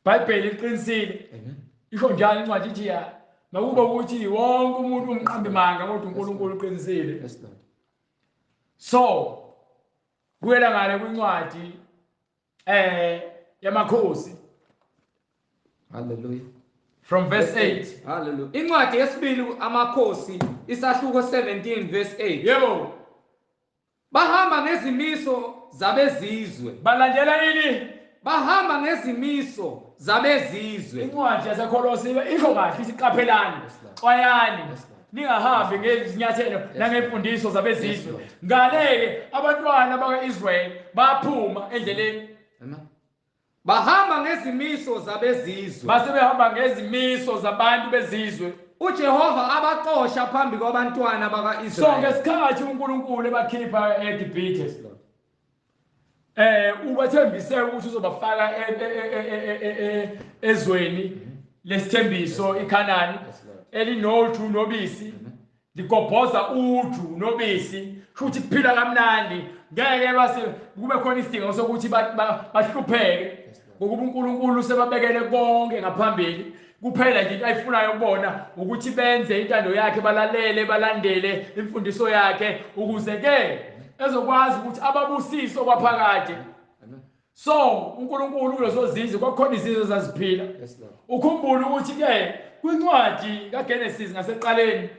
iBhayibheli liqinisile. Isho njalo incwadi ithi ya makuba ukuthi wonke umuntu umqambi manga kodwa uNkulunkulu uqinisile. So kuyela ngale kwincwadi yamakhosi. Hallelujah. From verse 8. Hallelujah. Incwadi yesibili amakhosi isahluko 17 verse 8. Yebo. Bahamba ngezimiso zabezizwe. Balandela ini? Bahamba ngezimiso zabezizwe. Incwadi yaseKolose isho kahle ithi qaphelani, xwayani, ningahambi ngezinyathelo nangemfundiso zabezizwe. Ngale-ke abantwana bakwa-Israyeli baphuma endleleni. Amen. Bahamba ngezimiso zabezizwe. Base behamba ngezimiso zabantu bezizwe. uJehova abaxosha phambi kwabantwana So bakaIsrayeli. ngesikhathi uNkulunkulu ebakhipha eGibhithe, ubathembise ukuthi uzobafaka ezweni lesithembiso iKhanani elinoju nobisi, ligobhoza uju nobisi, futhi kuphila kamnandi. Ngeke base kube khona isidingo sokuthi bahlupheke, ngokuba uNkulunkulu sebabekele konke ngaphambili. Kuphela nje into ayifunayo kubona ukuthi benze intando yakhe, balalele, balandele imfundiso yakhe, ukuze ke ezokwazi ukuthi ababusise kwaphakade. So uNkulunkulu kulezo zizwe kwakukhona izizwe ezaziphila. Ukhumbule ukuthi ke kwincwadi kaGenesis ngaseqaleni,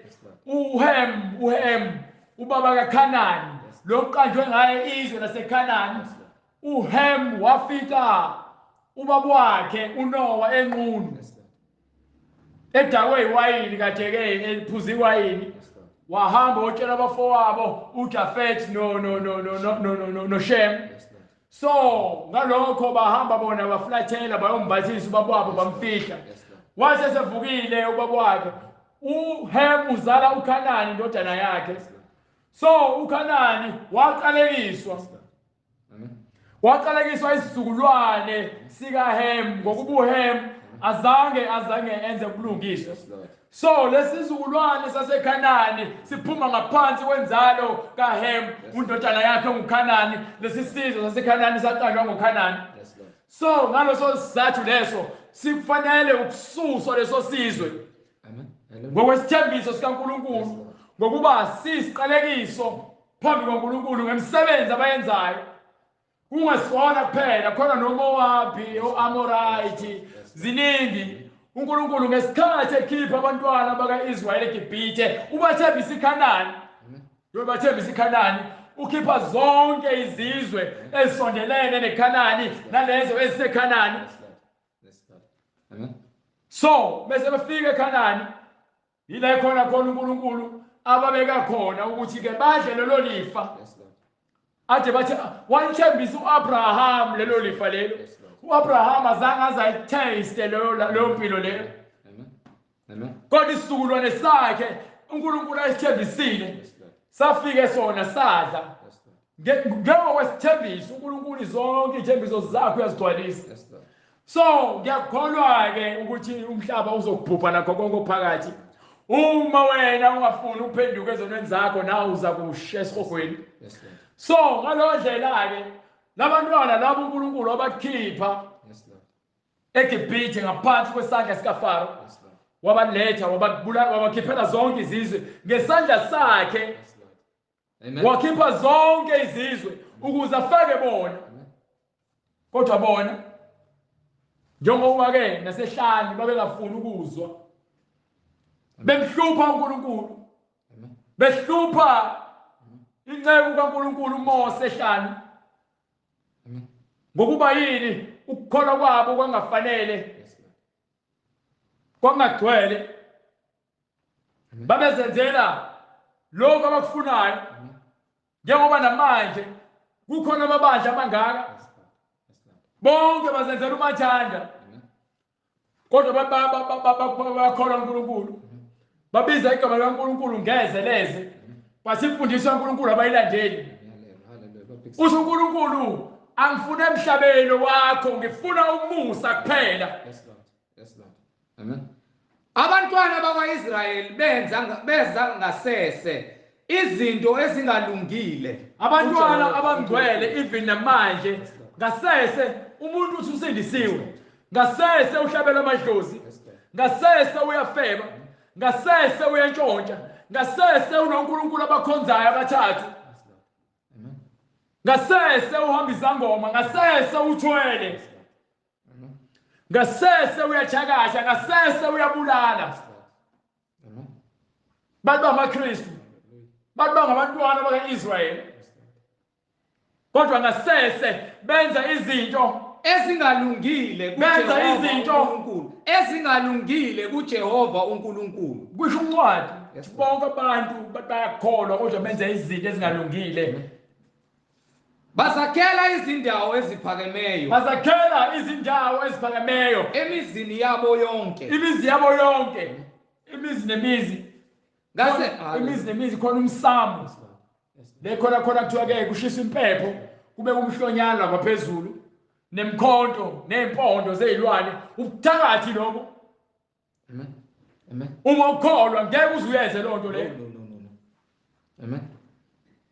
uHem ubaba kaKhanani, lo qanjwe ngaye izwe laseKhanani, uHem wafika ubaba wakhe uNowa enqunu, edakwe iwayini, kade ke ephuza iwayini, wahamba otshela abafowabo uJafet no no no no no no no no Shem. So ngalokho bahamba bona baflathela bayombathisa ubaba wabo, bamfihla. Wase sevukile ubaba wakhe uHem, uzala uKhanani indodana yakhe. So uKhanani waqalekiswa, waqalekiswa isizukulwane sikaHem, ngokuba uHem azange enze ubulungiswa. So lesizukulwane saseKhanani siphuma ngaphansi kwenzalo kaHem, undodana yakhe nguKhanani. Lesi sizwe saseKhanani saqanjwa ngoKhanani. So ngaloso sizathu leso sikufanele ukususwa leso sizwe ngokwesithembiso sikaNkulunkulu, ngokuba sisiqalekiso phambi kwaNkulunkulu ngemisebenzi abayenzayo. Kungesona kuphela, khona noMowabi, oAmorite, ziningi. uNkulunkulu ngesikhathi ekhipha abantwana bakaIsrayeli eGibhithe ubathembisa iKhanani. Ubathembisa iKhanani, ukhipha zonke izizwe ezisondelene neKhanani nalezo eziseKhanani. So bese befika eKhanani, yila khona khona uNkulunkulu ababeka khona ukuthi ke badle lelo lifa. Ade bathi walithembisa uAbraham lelo lifa lelo. uAbraham azange azayitaste leyo mpilo leyo. Kodwa isizukulwane sakhe uNkulunkulu ayisithembisile safike sona sadla njengokwesithembiso. uNkulunkulu zonke izithembiso zakhe uyazigcwalisa. So ngiyakholwa ke ukuthi umhlaba uzokubhubha nakho konke ophakathi. Uma wena ungafuni ukuphenduka ezonweni zakho, nawe uza kusha esihogweni. So ngaleyo ndlela ke labantwana labo uNkulunkulu wabakhipha eGibhithe ngaphansi kwesandla sikaFaro, wabaletha, wababulala, wabakhiphela zonke izizwe ngesandla sakhe. Wakhipha zonke izizwe ukuze afake bona. Kodwa bona njengoba ke nasehlane babengafuni ukuzwa, bemhlupha uNkulunkulu, behlupha inceku kaNkulunkulu uMose ehlane. Ngokuba yini? Ukukholwa kwabo kwangafanele, kwangagcwele. Babezenzela lokho abakufunayo, njengoba namanje kukhona amabandla amangaka, bonke bazenzela umathanda, kodwa bakholwa uNkulunkulu, babiza igama likaNkulunkulu ngeze leze, bathi imfundiso kaNkulunkulu abayilandeli. Uthi uNkulunkulu, angifuna emhlabeni wakho, ngifuna umusa kuphela. Amen. Abantwana bakwaIsrayeli benza ngasese izinto ezingalungile. Abantwana abangcwele even namanje ngasese umuntu uthi usindisiwe, ngasese uhlabela amadlozi, ngasese uyafeba, ngasese uyantshontsha, ngasese unoNkulunkulu abakhonzayo abathathu, ngasese uhamba izangoma, ngasese uthwele, Ngasese uyathakatha, ngasese uyabulala. Bantu bamaKristu, bantu bangabantwana baka-Israyeli, kodwa ngasese benza izinto ezingalungile Benza kuJehova izinto. uNkulunkulu, ezingalungile kuJehova uNkulunkulu. Kusho uncwadi Yes, Lord. bonke abantu bayakholwa kodwa benza izinto ezingalungile. Bazakhela izindawo eziphakemeyo Bazakhela izindawo eziphakemeyo emizini yabo yonke. Imizi yabo yonke, imizi nemizi. Ngase Imizi nemizi khona umsamo le khona khona kuthiwa ke kushisa impepho, kube kumhlonyana kwaphezulu nemkhonto nezimpondo zezilwane, ubuthakathi lokho. Amen. Amen. Uma ukholwa ngeke uze uyenze loo nto No, leyo. no, no, no, no. Amen.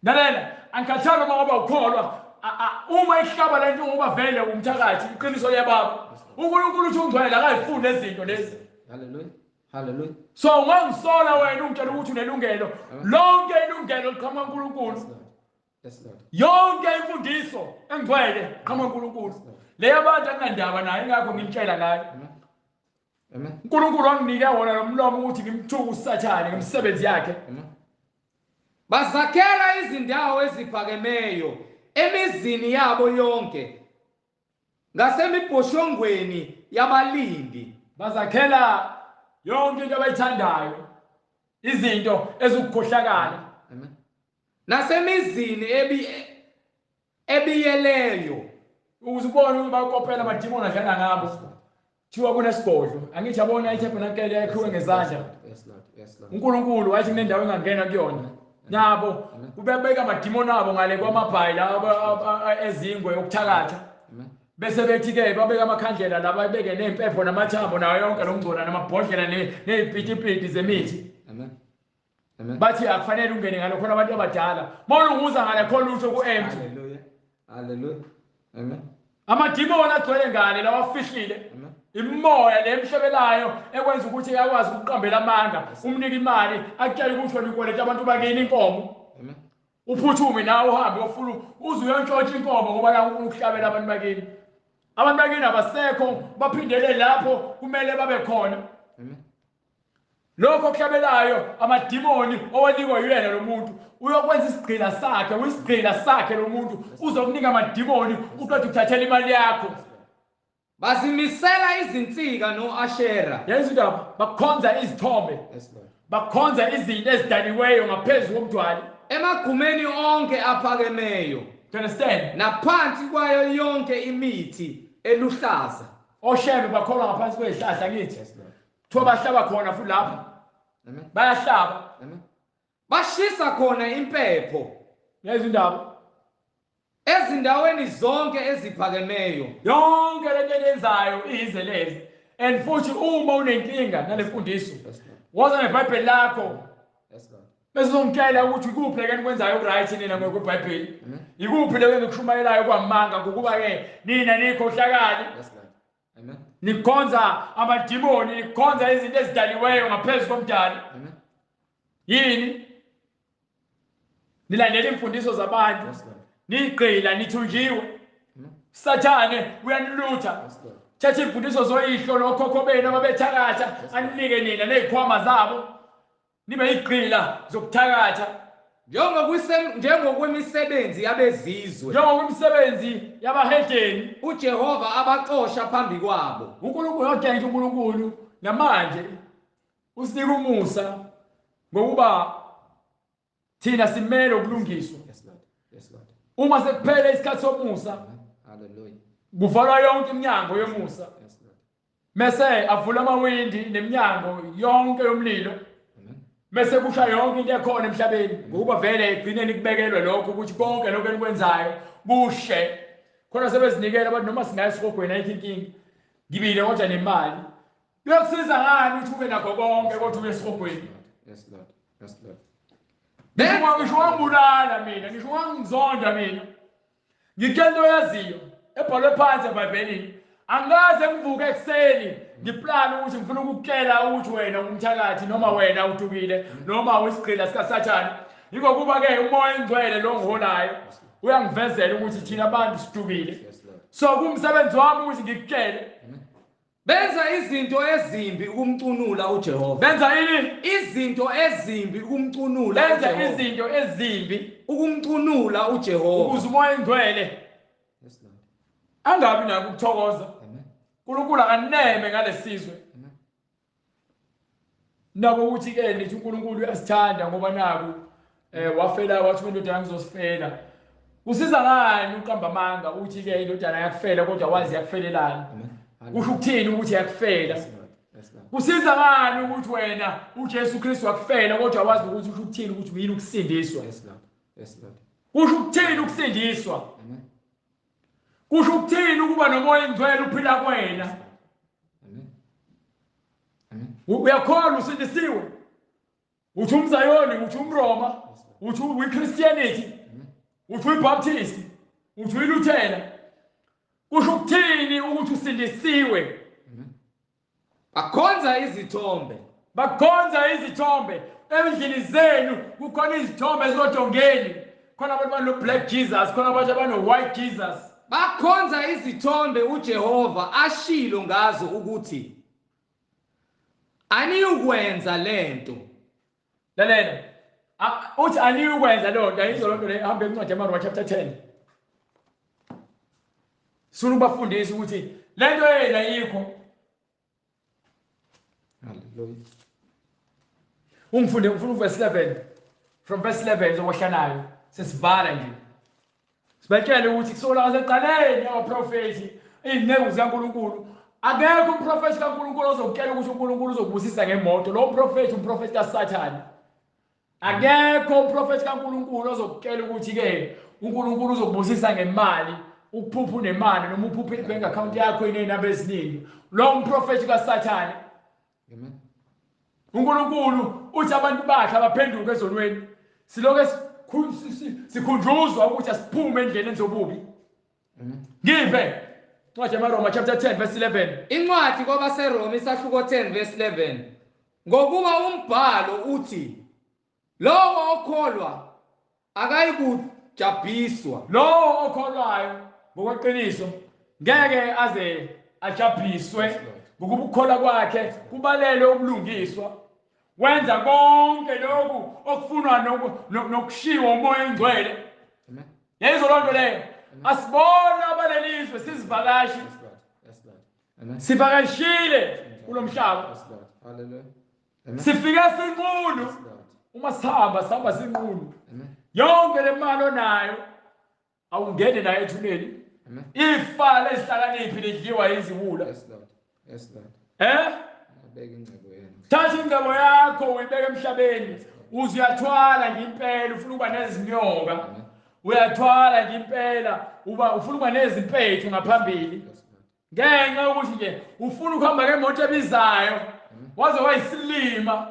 Lalela, angikhathali uma ngoba ukholwa, uma ihlaba lento ngoba vele umthakathi, iqiniso liyababa. uNkulunkulu uthi ungcwele, akayifuni lezinto lezi. Hallelujah. Hallelujah. So ungangisola wena ungitshela ukuthi unelungelo, lonke ilungelo liqhamuka kuNkulunkulu. Yes, Lord. Yes, Lord. Yonke imfundiso engcwele qhamuka kuNkulunkulu. Leyo abantu akunandaba nayo, ingakho ngimtshela ngayo. Amen. Amen. uNkulunkulu wanginike wona lo mlomo ukuthi ngimthuke uSathane ngemisebenzi yakhe. Amen. Bazakhela izindawo eziphakemeyo emizini yabo yonke ngasemibhoshongweni yabalindi. Bazakhela yonke into abayithandayo, izinto ezikukhohlakala. Amen. Nasemizini ebiyeleyo. Ukuze ubone ukuthi bakopela amadimoni adlala ngabo. Kuthiwa kunesigodlo, angithi yabona iTabernacle yakhiwe ngezandla. Yes, Lord. Yes, Lord. uNkulunkulu wathi kunendawo engangena kuyona. Nabo kubebeka amadimoni abo ngale kwamabhayi la ezingwe yokuthakatha. Amen. Bese bethi ke babeka amakhandlela la, babeke nezimpepho namathambo nayo yonke lomngcola namabhodlela nezipitipiti zemithi. Amen. Amen. Bathi akufanele ungene ngalo khona abantu abadala. Mawulunguza ngale khona utho ku-empty. Hallelujah. Hallelujah. Amen. Amadimoni agcwele ngale lawafihlile. Amen. Imoya lemhlebelayo ekwenza ukuthi uyakwazi ukuqambela amanga, umnike imali, akutshele ukuthi wena ukweleta abantu bakini inkomo. Amen. Uphuthume nawe uhambe uyofuna uze uyontshontsha inkomo ngoba la ufuna ukuhlabela abantu bakini. Abantu bakini abasekho, baphindele lapho kumele babe khona. Amen. Lokho okuhlabelayo amadimoni owanikwa yena lo muntu uyokwenza isigqila sakhe, uyisigqila sakhe lo muntu, uzokunika amadimoni uqede ukuthathela imali yakho. Bazimisela izinsika noAshera. Yazi indaba, bakhonza izithombe. Yes, Lord. Bakhonza izinto ezidaliweyo ngaphezu komdwali. Emagumeni onke aphakemeyo. Do you understand? Naphansi kwayo yonke imithi eluhlaza. Oshembe bakholwa ngaphansi kwezihlahla ngithi. Yes, Lord. Kuthiwa bahlaba khona futhi lapho. Amen. Bayahlaba. Amen. Bashisa khona impepho. Yazi indaba. Ezindaweni zonke eziphakemeyo. Yonke lento eniyenzayo iyize lezi. And futhi uma unenkinga nale mfundiso, Yes, Lord. woza neBhayibheli lakho. Yes, Lord. Bese uzongitshela ukuthi ikuphi leke enikwenzayo okuright nina ngokweBhayibheli. Amen. Ikuphi leke engikushumayelayo kwamanga ngokuba ke nina nikhohlakali. Yes, Lord. Amen. Nikhonza amadimoni, nikhonza izinto ezidaliweyo ngaphezu komdali. Amen. Yini? Nilandela imfundiso zabantu. Yes, Lord. Nigqila, nithunjiwe. Amen. Sathane uyanilutha. Yes, Lord. Thatha imfundiso zoyihlo nokhokho benu ababethakatha, aninike nina nezikhwama zabo. Nibe igqila zokuthakatha. Njengokwemisebenzi yabezizwe. Njengokwemisebenzi yabahedeni. uJehova abaxosha phambi kwabo. uNkulunkulu uyothenga uNkulunkulu namanje usinika umusa ngokuba thina simele ukulungiswa. Yes, Lord. Yes, Lord. Uma sekuphele isikhathi somusa, Hallelujah. kuvalwa yonke iminyango yomusa. Yes, Lord. Mese avula amawindi neminyango yonke yomlilo. Amen. Mese kusha yonke into ekhona emhlabeni ngokuba vele egcineni kubekelwe lokho ukuthi konke lokho enikwenzayo kushe. Khona sebezinikela abantu noma singaye esihogweni ayikho inkinga. Ngibile kodwa nemali. Kuyokusiza ngani ukuthi ube nakho konke kodwa uye esihogweni? Yes, Lord. Yes, Lord. Ngisho wangibulala mina, ngisho wangizonda mina. Ngitshela into oyaziyo ebhalwe phansi eBhayibhelini. Angikaze ngivuke ekuseni ngiplane ukuthi ngifuna ukukutshela ukuthi wena ungumthakathi noma wena udukile noma uyisigqila sikaSathane. Yingokuba ke uMoya oNgcwele lo ngiholayo uyangivezela ukuthi thina abantu sidukile. Yes, Lord. So kumsebenzi wami ukuthi ngikutshele. Amen. Benza izinto ezimbi ukumcunula uJehova. Benza ini? Izinto ezimbi ukumcunula Benza uJehova. izinto ezimbi Ukumcunula uJehova. ukuze uMoya oNgcwele Yes Lord. angabi nako ukuthokoza. Amen. uNkulunkulu akaneme ngalesizwe. Amen. Nabo ukuthi ke nithi uNkulunkulu uyasithanda ngoba naku wafela, wathi indodana ngizosifela. Kusiza ngani uqamba amanga uthi ke indodana yakufela kodwa wazi yakufelelani? Amen. Kusho ukuthini ukuthi yakufela? Yes Lord. Yes Lord. Kusiza ngani ukuthi wena uJesu Kristu wakufela kodwa wazi ukuthi usho ukuthini ukuthi yini ukusindiswa? Yes Lord. Yes Lord. Kusho ukuthini ukusindiswa? Amen. Kusho ukuthini ukuba noMoya oNgcwele uphila kuwena? Amen. Amen. Uyakholwa usindisiwe? Uthi umZayoni, uthi umRoma, uthi uyiChristianity, uthi uyiBaptist, uthi uyiLuthela. Kusho ukuthini ukuthi usindisiwe? Bakhonza izithombe. Bakhonza izithombe. Endlini zenu kukhona izithombe ezodongeni. Khona abantu bano Black Jesus, khona abantu abano White Jesus. Bakhonza izithombe uJehova ashilo ngazo ukuthi aniyukwenza lento. Lalela. Uthi aniyukwenza leyo nto, ayizwa loo nto leyo, hambe encwadi yamaRoma chapter 10. Sifuna ukubafundisa ukuthi le nto yena ayikho. Hallelujah. Ungifunde, ngifuna uverse 11. From verse 11 zokwehla nayo. Sesivala nje. Sibatshele ukuthi kusukela kwaseqaleni abaprofethi, izinceku zikaNkulunkulu. Akekho umprofethi kaNkulunkulu ozokutshela ukuthi uNkulunkulu uzokubusisa ngemoto. Lo mprofethi umprofethi kaSathane. Akekho umprofethi kaNkulunkulu ozokutshela ukuthi ke uNkulunkulu uzokubusisa ngemali, ukuphupha unemali noma uphuphe ibank account yakho inenamba eziningi. Lo mprofethi kaSathane. Amen. uNkulunkulu uthi abantu bakhe abaphenduke ezonweni. Siloke sikhunjuzwa ukuthi asiphume endleleni zobubi. Amen. Ngiphe incwadi yamaRoma chapter 10 verse 11. Incwadi kwabaseRoma isahluko 10 verse 11. Ngokuba umbhalo uthi lowo okholwa akayikujabhiswa. Lowo okholwayo ngokweqiniso ngeke aze ajabhiswe, ngokuba ukukholwa kwakhe kubalelwe ubulungiswa. Wenza konke lokhu okufunwa nokushiwo uMoya oNgcwele. Amen. Yayizwa loo nto leyo. Asibona abalelizwe sizivakashi. Yes Lord. Yes Lord. Amen. Sivakashile kulo mhlaba. Yes Lord. Hallelujah. Amen. Sifike sinqunu. Yes Lord. Uma sihamba sihamba sinqunu. Amen. Yonke le mali onayo awungene nayo ethuneni. Amen. Ifa lezihlakaniphi lidliwa iziwula. Yes Lord. Yes Lord. Abeke ingcebo yenu. Thatha ingcebo yakho uyibeke emhlabeni. Uze uyathwala nje impela, ufuna ukuba nezinyoka. Amen. Uyathwala nje impela, uba ufuna ukuba nezimpethu ngaphambili. Yes Lord. Ngenxa yokuthi nje ufuna ukuhamba ngemoto ebizayo. Waze wayisilima.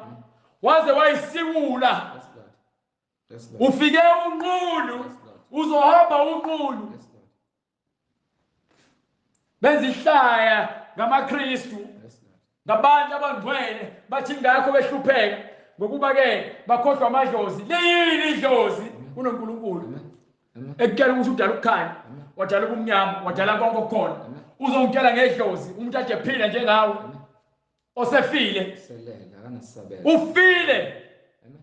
Waze wayisiwula. Yes Lord. Yes Lord. Ufike unqunu. Yes Lord. Uzohamba unqunu. Yes Lord. Benza ihlaya ngamaKristu, Yes Lord. ngabantu abangcwele, bathi ngakho behlupheka ngokuba ke bakhohlwa amadlozi. Liyini idlozi kunoNkulunkulu? Amen. Amen. Ekutshela ukuthi udala ukukhanya, wadala ubumnyama, wadala konke okukhona. Uzongitshela ngedlozi umuntu aje ephila njengawe osefile. Selele akanasabelo. Ufile. Amen.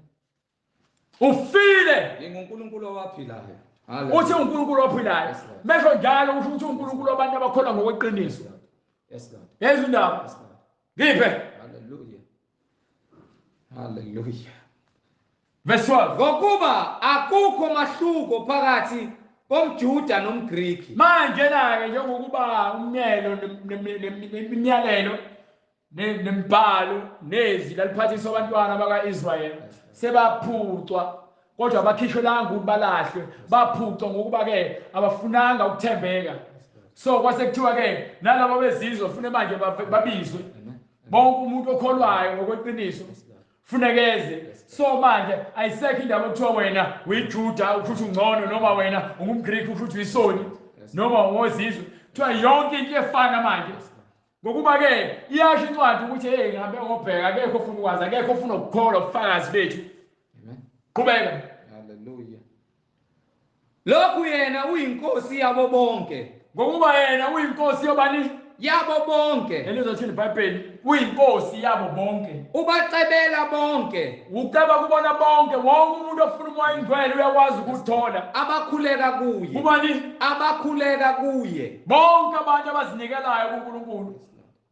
Ufile. NginguNkulunkulu owaphilayo. Uthi uNkulunkulu ophilayo. Yes, Lord. Mesho njalo usho ukuthi uNkulunkulu wabantu abakholwa ngokweqiniso. Yes Lord. Yezwa indaba. Yes Lord. Ngiphe Hallelujah. Hallelujah. verse 12. Ngokuba akukho mahluko phakathi komJuda nomGriki. Manje na-ke njengokuba umyelo nemiyalelo nemibhalo nezwi laliphathiswa abantwana baka-Israyeli sebaphucwa, kodwa abakhishwelanga ukuthi balahlwe, baphucwa ngokuba-ke abafunanga ukuthembeka. So kwase kuthiwa-ke nalabo bezizwe fune manje babizwe. Bonke umuntu okholwayo ngokweqiniso funekeze. So manje ayisekho indaba okuthiwa wena uyiJuda usho ukuthi ungcono, noma wena ungumGriki usho ukuthi uyisoni, noma ungowezizwe. Kuthiwa yonke into iyefana manje. Ngokuba-ke iyasho incwadi ukuthi hey, ngihambe ngobheka, akekho ofuna ukwazi, akekho ofuna ukukholwa ubufakazi bethu. Amen. Qhubeka. Hallelujah. Lokhu yena uyinkosi yabo bonke. Ngokuba yena uyinkosi yobani? yabo bonke. Elizothini iBhayibheli? Uyinkosi yabo bonke. Ubacebela bonke. Uceba kubona bonke. Wonke umuntu ofuna uMoya oyiNgcwele uyakwazi ukuthola. Abakhuleka kuye. Kubani? Abakhuleka kuye. Bonke abantu abazinikelayo kuNkulunkulu,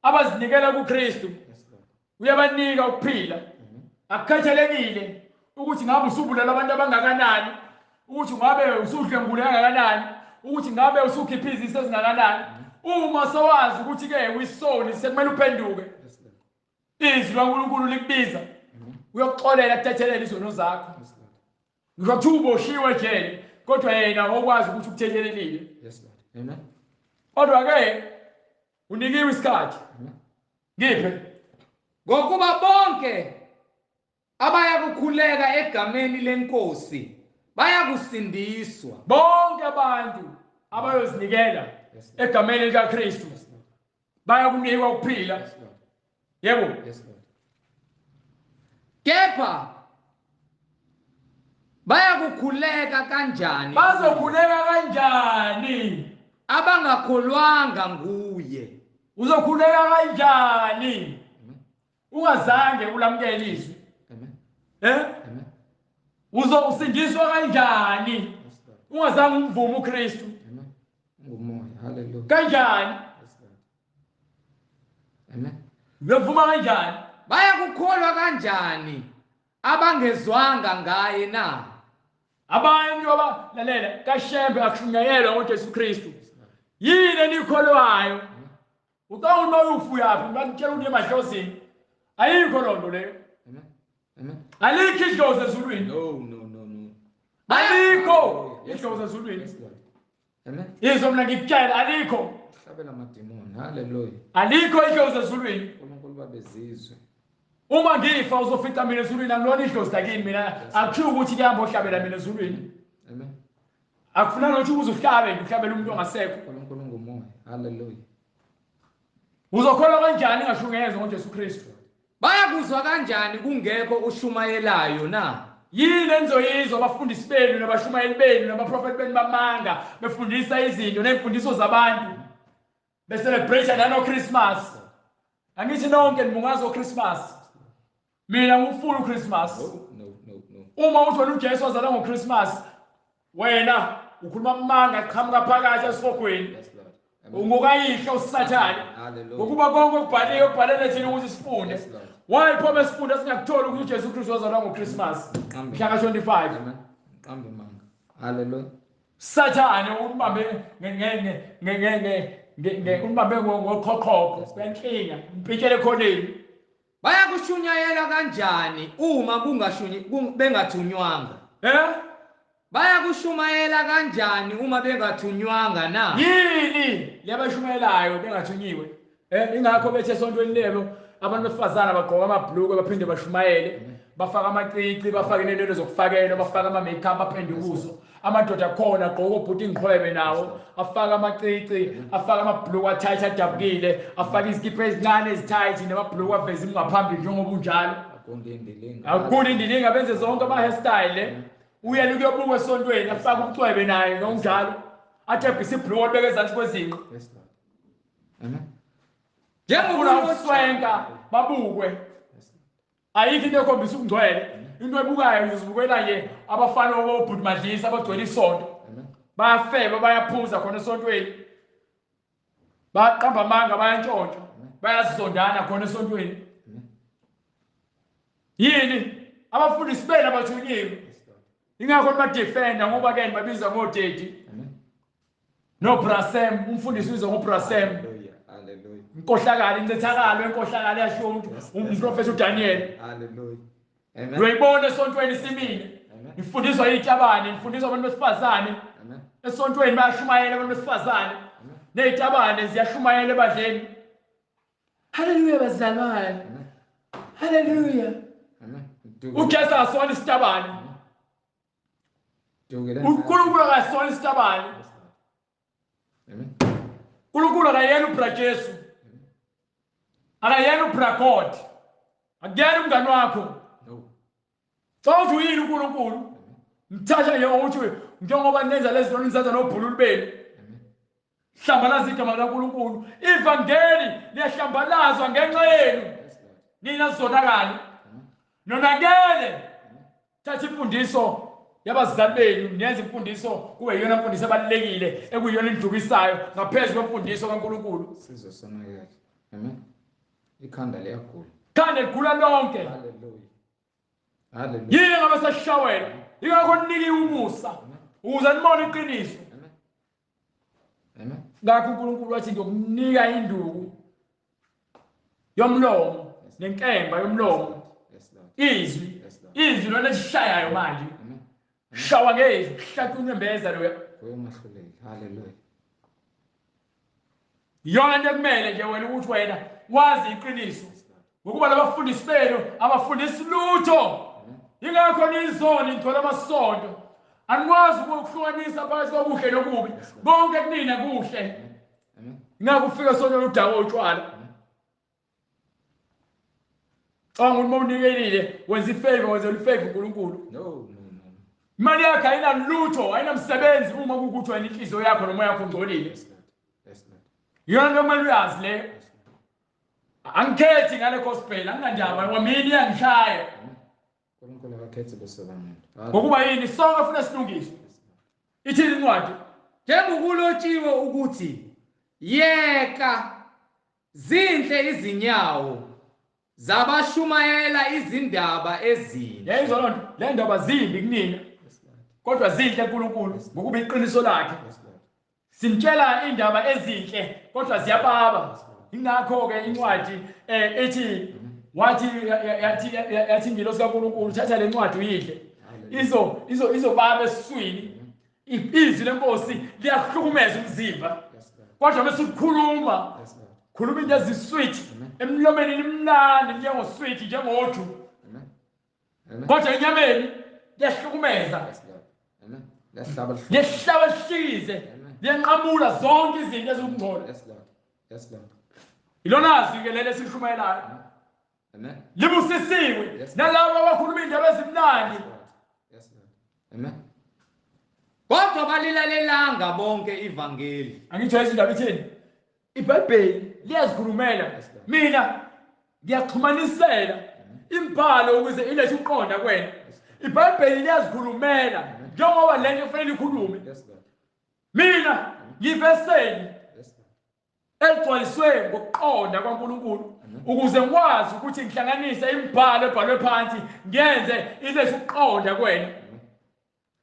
abazinikela kuKristu, uyabanika ukuphila. Akukhathalekile ukuthi ngabe usubulala abantu abangakanani, ukuthi ngabe usudlwengule kangakanani, ukuthi ngabe usukhipha izisu ezingakanani. Uma sowazi ukuthi ke uyisoni, sekumele uphenduke. Izwi likaNkulunkulu likubiza, uyokuxolela, kuthethelele izono zakho. Ngisho kuthiwa uboshiwe ejele, kodwa yena okwazi ukuthi ukuthethelelile. Amen. Kodwa ke unikiwe isikhathi. Ngiphe. Ngokuba bonke abayakukhuleka egameni leNkosi bayakusindiswa. Bonke abantu abayozinikela egameni likaKristu bayakunikwa ukuphila. Yebo. Kepha bayakukhuleka kanjani? Bazokhuleka kanjani? Abangakholwanga nguye. Uzokhuleka kanjani? Ungazange ulamukele izwi. Amen. Uzosindiswa kanjani? Ungazange umvume uKristu. Amen. Ngumoya. Hallelujah. Kanjani? Amen. Uyovuma kanjani? Bayakukholwa kanjani abangezwanga ngaye na? Abantu abalalela kaShembe akushunyayelwa ngoJesu Kristu. Yini enikholwayo? Ucabanga ukuthi uyufuyaphi? Ngakutshela ukuthi emadlozini. Ayikho loo nto leyo. Amen. Amen. Alikho idlozi ezulwini. No, no, no, no. Alikho idlozi ezulwini. Amen. Izwa mina ngikutshela, alikho. Hlabela amadimoni. Hallelujah. Alikho idlozi ezulwini. uNkulunkulu babezizwe. Uma ngifa uzofica mina ezulwini, angilona idlozi lakini mina. Akushiwo ukuthi kuyahamba ohlabela mina ezulwini. Amen. Akufunanga ukuthi uze uhlabe nje, uhlabele umuntu ongasekho. uNkulunkulu ngumoya. Hallelujah. Uzokholwa kanjani ngashungezwa ngoJesu Kristu? Bayakuzwa kanjani kungekho ushumayelayo na? Yini enizoyizwa abafundisi benu nabashumayeli benu nabaprofeti benu bamanga befundisa izinto nezimfundiso zabantu, becelebrate nano Christmas? Angithi nonke nibungaza uChristmas. Mina ngifuna uChristmas. No, no, no, no. Uma uthi wena uJesu wazalwa ngoChristmas, wena ukhuluma amanga aqhamuka phakathi esihogweni. Yes, Lord. Amen. Ungokayihlo uSathane. Hallelujah. Ngokuba konke okubhaliwe kubhalele thina ukuthi sifunde. Yes, Lord. Why pho besifunda singakutholi ukuthi uJesu Kristu wazalwa ngoChristmas Amen. mhla ka-25? Amen. Qambe manga. Hallelujah. Sathane umbambe umbambe ngoqhoqhoqho kwenkinga, umpitshele ekhoneni. Bayakushunyayela kanjani uma bengathunywanga? Bayakushumayela kanjani uma bengathunywanga na? Yini leyabashumayelayo bengathunyiwe? Ingakho bethi esontweni lelo abantu besifazana bagqoka amabhulukwe baphinde bashumayele, bafaka amacici, bafake nento zokufakela, bafaka ama-makeup, bapende ubuso. Amadoda akhona agqoka obhuti ingqwebe nawo, afaka amacici, afaka amabhulukwe athayithi adabukile, afake izikipha ezincane ezithayithi namabhulukwe aveza ingaphambili njengoba unjalo. Akugunda indilinga. Akugunda indilinga, benze zonke ama-hairstyle. Uyena ukuyobuka esontweni, afake ubucwebe naye ngokunjalo, athebhise ibhulukwe alibeke ezansi kwezinqa. Yes, Lord. Amen. Njengoba ukuswenka babukwe. Ayikho into ekhombisa ubungcwele. Into ebukayo uzibukela nje abafana obobhuti Madlisa abagcwele isonto. Amen. Bayafeba, bayaphuza khona esontweni. Bayaqamba amanga, bayantshontsha, bayazondana khona esontweni. Yini? Abafundisi benu abathunyiwe. Ingakho nibadefenda ngoba ke nibabiza ngodedi. Amen. No Brasem, umfundisi ubizwa ngoBrasem. Hallelujah. Hallelujah. Inkohlakalo, incithakalo, enkohlakalo yasho umuntu, umprofeti uDaniel. Hallelujah. Amen. Uyayibona esontweni simile. Amen. Nifundiswa izitabane, nifundiswa abantu besifazane. Amen. Esontweni bayashumayela abantu besifazane. Nezitabane ziyashumayela ebandleni. Hallelujah bazalwane. Amen. Hallelujah. Amen. uJesu akasona isitabane. uNkulunkulu akasona isitabane. Amen. uNkulunkulu akayena uBra Jesu. Akayena uBra God. Akuyena umngani wakho. No. Xa uthi uyini uNkulunkulu? Mthatha nje ukuthi njengoba nenza lezi zinto nizenza nobhululu benu. Hlambalaza igama likaNkulunkulu. Ivangeli liyahlambalazwa ngenxa yenu. Nina sizonakala. Nonakele. Thatha imfundiso yabazali benu, niyenze imfundiso kube yiyona mfundiso ebalulekile, ekuyiyona endukisayo ngaphezu kwemfundiso kaNkulunkulu. Sizwe sonakele. Amen. Ikhanda liyagula. Khanda ligula lonke. Hallelujah. Hallelujah. Yini ngabe sashawela? Ingakho nikiwe umusa ukuze nibone iqiniso. Amen. Amen. Ngakho uNkulunkulu wathi ngiyokunika induku yomlomo nenkemba yomlomo. Yes, Lord. Izwi. Yes, Lord. Izwi lona lishayayo manje. Amen. Shawa ngezwi, hlatshwa unembeza loya. Kuye umahluleli. Hallelujah. Iyona into ekumele nje wena ukuthi wena wazi iqiniso. Yes, Lord. Ngokuba labafundisi benu abafundisi lutho. Ingakho nizoni nigcwele amasonto. Anikwazi ukuhlukanisa phakathi kokuhle nokubi. Konke kunina kuhle. Amen. Ingakho ufika esontweni udakwe utshwala. Cabanga ukuthi uma unikelile wenza ifavor, wenzela ifavor uNkulunkulu. No, no, no. Imali yakho ayinalutho, ayinamsebenzi uma kuwukuthi wena inhliziyo yakho nomoya wakho ungcolile. Yes, Lord. Yes, Lord. Iyona nto okumele uyazi leyo. Yes, Lord. Angikhethi ngale gospel, anginandaba, kwamina iyangishaya. uNkulunkulu akakhethi buso bamuntu. Ngokuba yini sonke funa silungiswe. Yes, Lord. Ithini incwadi? Njengokulotshiwe ukuthi yeka zinhle izinyawo zabashumayela izindaba ezinhle. Yayizwa loo nto, le ndaba zimbi kunina. Yes, Lord. Kodwa zinhle kuNkulunkulu ngokuba iqiniso lakhe. Yes, Lord. Simtshela indaba ezinhle kodwa ziyababa. Ingakho ke incwadi ethi wathi yathi yathi ingilosi kaNkulunkulu thatha le ncwadi uyidle. Izobaba esiswini. Izwi lenkosi liyahlukumeza umzimba. Yes, Lord. Kodwa bese ukhuluma, Yes, Lord. khuluma into ezisweet, emlomeni limnandi njengosweet njengoju. Amen. Amen. Kodwa enyameni liyahlukumeza. Yes, Lord. Amen. Liyahlaba lihluphe. Liyahlaba lihlize. Liyanqamula zonke izinto ezikungcola. Yes, Lord. Yes, Lord. Ilona zwi ke leli esilishumayelayo. Amen. Libusisiwe Yes. nalabo abakhuluma indaba ezimnandi. Yes, Lord. Yes, Lord. Amen. Kodwa balilalelanga bonke ivangeli. Angitsho izindaba ithini? iBhayibheli liyazikhulumela. Yes, Lord. Mina ngiyaxhumanisela imbhalo ukuze ilethe ukuqonda kuwena. iBhayibheli liyazikhulumela njengoba lento kufanele ikhulume. Yes, Lord. Mina ngiveseli Yes, Lord. eligcwaliswe ngokuqonda kwaNkulunkulu ukuze ngikwazi ukuthi ngihlanganise imibhalo ebhalwe phansi ngenze ilethe ukuqonda kuwena.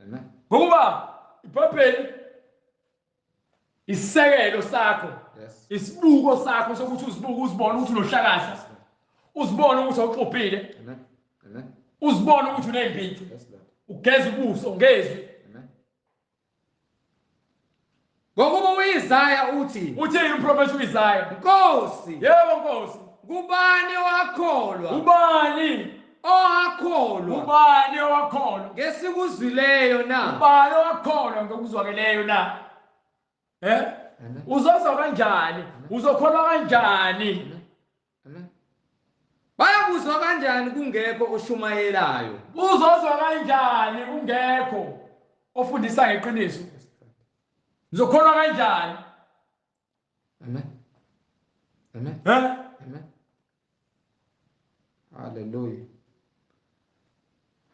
Amen. Ngokuba iBhayibheli isisekelo sakho, Yes. isibuko sakho sokuthi uzibuke uzibone ukuthi unohlakahla, uzibone ukuthi awuxubhile, Amen. Amen. uzibone ukuthi uney'mpintshi, Yes, Lord. ugeza ubuso ngezwi. Amen. Ngokuba uIsaya uthi, Uthini umprofethi uIsaya? Nkosi, Yebo Nkosi. kubani owakholwa? Ubani? Owakholwa Ubani owakholwa? ngesikuzwileyo na? Ubani owakholwa ngokuzwakeleyo na? Eh? Amen. Uzozwa kanjani? Uzokholwa kanjani? Amen. Bayakuzwa kanjani kungekho oshumayelayo? Uzozwa kanjani kungekho ofundisa ngeqiniso? Uzokholwa kanjani? Amen. Amen. Eh? Amen. Hallelujah.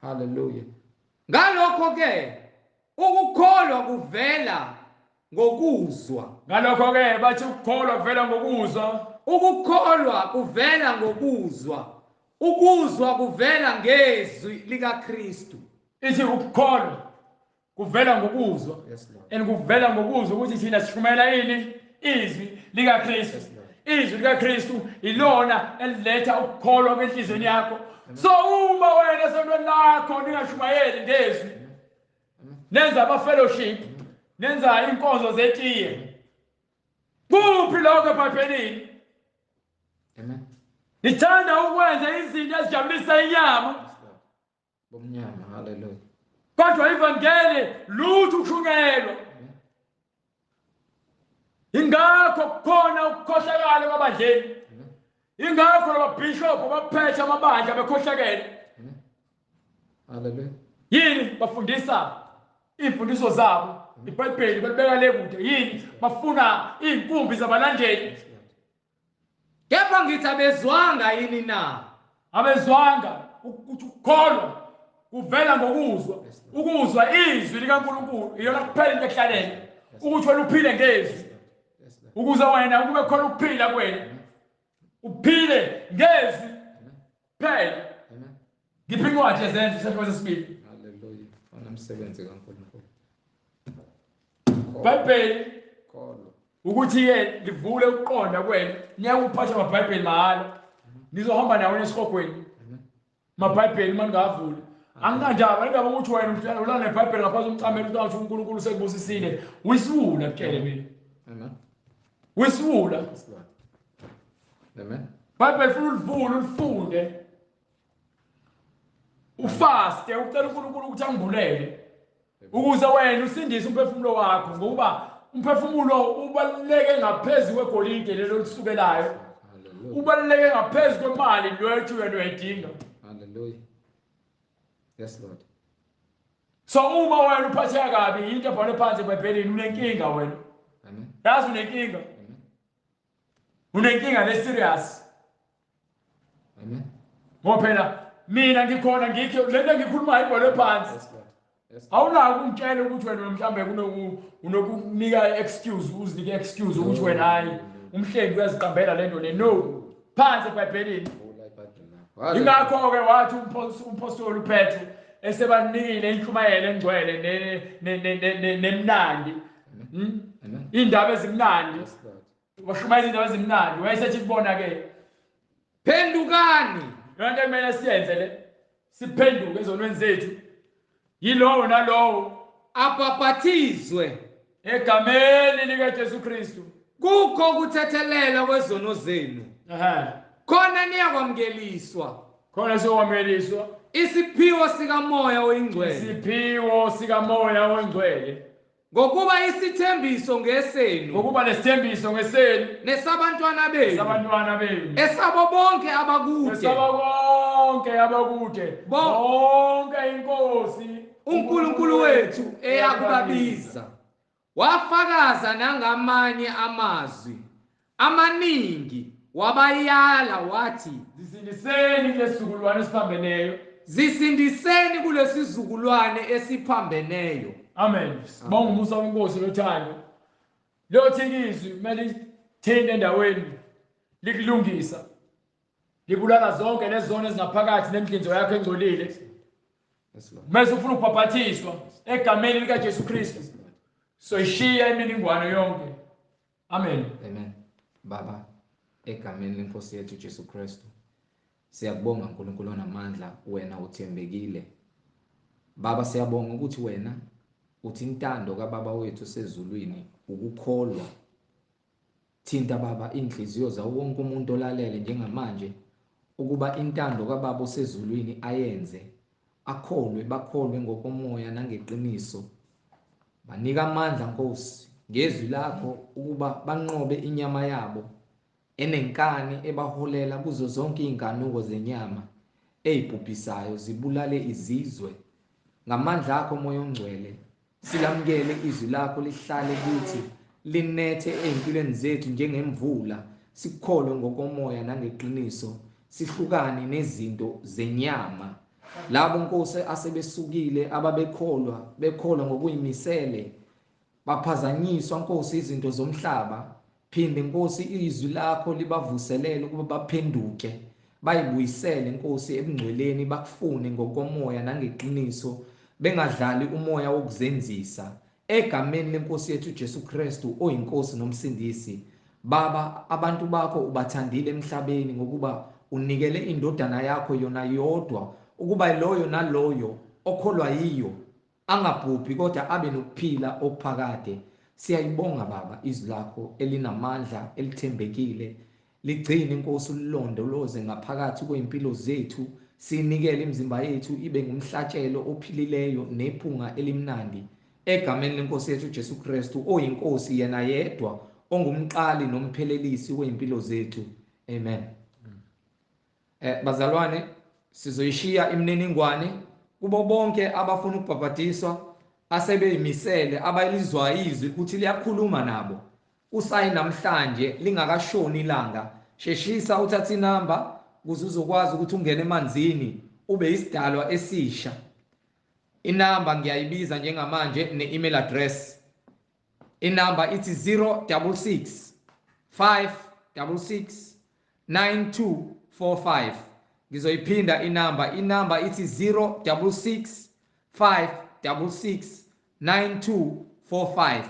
Hallelujah. Ngalokho ke ukukholwa kuvela ngokuzwa. Ngalokho ke bathi ukukholwa kuvela ngokuzwa. Ukukholwa kuvela ngokuzwa. Ukuzwa kuvela ngezwi likaKristu. Ithi ukukholwa kuvela ngokuzwa. Yes, Lord. And kuvela ngokuzwa ukuthi thina sishumela ini? Izwi likaKristu. Yes, Lord. Izwi likaKristu ilona eliletha ukukholwa kwenhliziyweni yakho. So uma wena esontweni lakho ningashumayeli ngezwi, nenza ama fellowship, nenza inkonzo zetiye, kuphi lokho eBhayibhelini? Amen. Nithanda ukwenza izinto ezijabulisa inyama. Yes, Lord. Bomnyama. Hallelujah. Kodwa ivangeli lutho ukushunyelwa. Ingakho kukhona ukukhohlakala kwabadleni. Ingakho lababhishobhu baphethe amabandla bekhohlakele. Hallelujah. Yini bafundisa imfundiso zabo iBhayibheli balibeka le kude. Yini? Bafuna iy'nkumbi zabalandeli. Kepha ngithi abezwanga yini na? Abezwanga. Ukuthi ukukholwa kuvela ngokuzwa, ukuzwa izwi likaNkulunkulu iyona kuphela into ekuhlalele, ukuthi wena uphile ngezwi, ukuze wena kube khona ukuphila kwena, uphile ngezwi kuphela. Ngiphi incwadi yeZenzo isahluko sesibili. Haleluya. Onomsebenzi kaNkulunkulu. IBhayibheli ukuthi-ke livule ukuqonda kwena, niyeke ukuphatha amabhayibheli mahhala, nizohamba nawo esihogweni. Amabhayibheli uma ningavuli anginandaba, indaba ukuthi wena ulala nebhayibheli ngaphansi komcamelo uthi uNkulunkulu usekubusisile, uyisiwula kutshele mina. Amen. Uyisiwula. Amen. Bhayibheli funa ulivule ulifunde, ufaste, ucela uNkulunkulu ukuthi angibulele ukuze wena usindise umphefumulo wakho, ngokuba umphefumulo ubaluleke ngaphezu kwegolide lelo lisukelayo, ubaluleke ngaphezu kwemali lwethu wena uyayidinga. Hallelujah. Yes Lord. So uma wena uphatheka kabi into ebhalwe phansi eBhayibhelini, unenkinga wena. Amen. Yazi unenkinga. Amen. Unenkinga le serious. Amen. Ngoba phela mina ngikhona ngikho lento engikhulumayo ibhalwe phansi. Yes Lord. Yes. Awunako ukungitshela ukuthi wena mhlambe unokunika excuse, uzinike excuse ukuthi wena hayi umhlengi uyaziqambela lento le. No. Phansi eBhayibhelini. Ingakho-ke wathi umpostoli uPetru esebanikile intshumayelo engcwele nemnandi, iy'ndaba ezimnandi, washumayela iy'ndaba ezimnandi, wayesethi kubona-ke, phendukani. Yona nto ekumele siyenze le, siphenduke ezonweni zethu, yilowo nalowo abhaphathizwe egameni likaJesu Kristu kukho ukuthethelelwa kwezono zenu, khona niyakwamukeliswa, khona siyokwamukeliswa isiphiwo sikaMoya oyiNgcwele, isiphiwo sikaMoya oyiNgcwele, ngokuba isithembiso ngesenu, ngokuba nesithembiso ngesenu, nesabantwana benu, nesabantwana benu, esabo bonke abakude, esabo bonke abakude, bonke iNkosi uNkulunkulu wethu eyakubabiza. Wafakaza nangamanye amazwi amaningi, wabayala wathi, zisindiseni kulesizukulwane esiphambeneyo, zisindiseni kulesizukulwane esiphambeneyo. Amen. Sibonga umusa weNkosi lothando. Lothi izwi kumele lithinte endaweni likulungisa, libulala zonke lezono ezingaphakathi nemihlinzo yakho engcolile. Mase ufuna ukubhaphathizwa egameni likaJesu Kristu, soyishiya imininingwane yonke. Amen. Amen. Baba, egameni lenkosi yethu Jesu Kristu, siyakubonga uNkulunkulu onamandla, wena uthembekile. Baba, siyabonga ukuthi wena uthi intando kaBaba wethu sezulwini ukukholwa. Thinta Baba inhliziyo zawo wonke umuntu olalele njengamanje ukuba intando kaBaba osezulwini ayenze, akholwe, bakholwe ngokomoya nangeqiniso. Banika amandla Nkosi ngezwi lakho ukuba banqobe inyama yabo enenkani ebaholela kuzo zonke izinkanuko zenyama eyibhubhisayo zibulale izizwe. Ngamandla akho Moya oNgcwele silamukele izwi lakho lihlale kithi, linethe ey'mpilweni zethu njengemvula, sikukholwe ngokomoya nangeqiniso, sihlukane nezinto zenyama. Labo Nkosi asebesukile ababekholwa, bekholwa ngokuyimisele, baphazanyiswa Nkosi izinto zomhlaba. Phinde Nkosi izwi lakho libavuselele ukuba baphenduke, bayibuyisele Nkosi ebungcweleni, bakufune ngokomoya nangeqiniso, bengadlali umoya wokuzenzisa. Egameni lenkosi yethu Jesu Kristu oyiNkosi nomsindisi. Baba, abantu bakho ubathandile emhlabeni ngokuba unikele indodana yakho yona yodwa ukuba loyo naloyo okholwa yiyo angabhubhi kodwa abe nokuphila okuphakade. Siyayibonga Baba izwi lakho elinamandla elithembekile, ligcine Nkosi ulilondoloze ngaphakathi kwempilo zethu, sinikele imizimba yethu ibe ngumhlatshelo ophilileyo nephunga elimnandi egameni lenkosi yethu Jesu Kristu oyiNkosi yena yedwa ongumqali nomphelelisi weimpilo zethu. Amen. Bazalwane, sizoyishiya imininingwane kubo bonke abafuna ukubhabhadiswa. asebeyimisele abayilizwa izwi ukuthi liyakhuluma nabo. Usayi namhlanje lingakashoni ilanga, sheshisa uthathe inamba ukuze uzokwazi ukuthi ungene emanzini ube isidalwa esisha. Inamba ngiyayibiza njengamanje ne-email address. Inamba ithi 066 566 9245. Ngizoyiphinda inamba, inamba ithi 066 566 9245.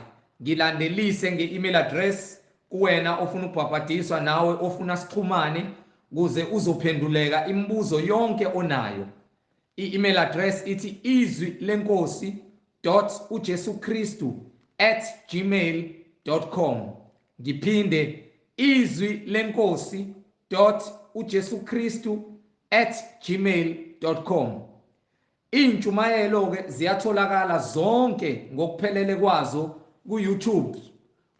Ngilandelise nge-email address kuwena ofuna ukubhabhadiswa nawe ofuna sixhumane kuze uzophenduleka imibuzo yonke onayo. I-email address ithi izwilenkosi.ujesukristu@gmail.com. Ngiphinde, izwilenkosi.ujesukristu@gmail.com. Intshumayelo ke ziyatholakala zonke ngokuphelele kwazo ku YouTube,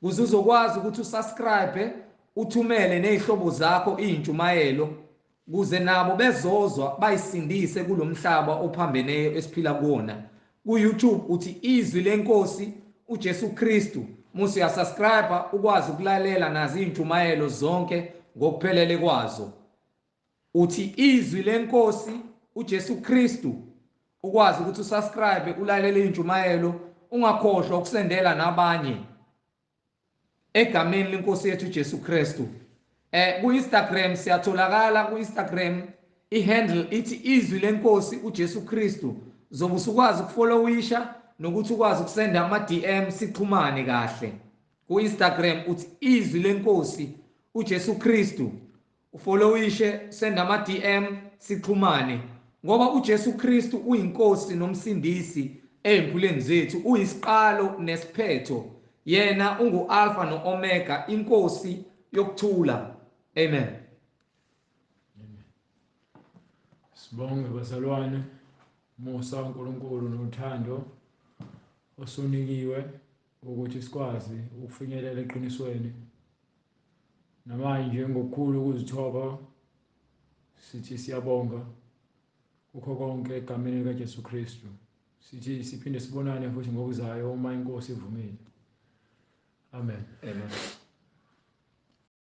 kuze uzokwazi ukuthi usubscribe, uthumele nezihlobo zakho intshumayelo kuze nabo bezozwa bayisindise kulomhlaba ophambeneyo esiphila kuwona. Ku YouTube uthi Izwi leNkosi uJesu Kristu, musu uyasubscribe ukwazi ukulalela nazi intshumayelo zonke ngokuphelele kwazo. Uthi Izwi leNkosi uJesu Kristu, ukwazi ukuthi usubscribe ulalele intshumayelo, ungakhohlwa ukusendela nabanye egameni lenkosi yethu uJesu Kristu. Ku Instagram siyatholakala, ku Instagram ihandle ithi Izwi leNkosi uJesu Kristu. Zobe usukwazi ukufollowisha nokuthi ukwazi ukusenda ama DM sixhumane kahle. Ku Instagram uthi Izwi leNkosi uJesu Kristu, ufollowishe, senda ama DM sixhumane, ngoba uJesu Kristu uyinkosi nomsindisi empilweni zethu, uyisiqalo nesiphetho. Yena ungu-Alpha no-Omega, inkosi yokuthula. Amen. Sibonge bazalwane, musa uNkulunkulu nothando osunikiwe ukuthi sikwazi ukufinyelela eqinisweni. Namanje ngokukhulu ukuzithoba sithi siyabonga kukho konke egameni likaJesu Kristu. Sithi siphinde sibonane futhi ngokuzayo uma inkosi ivumile. Amen. Amen.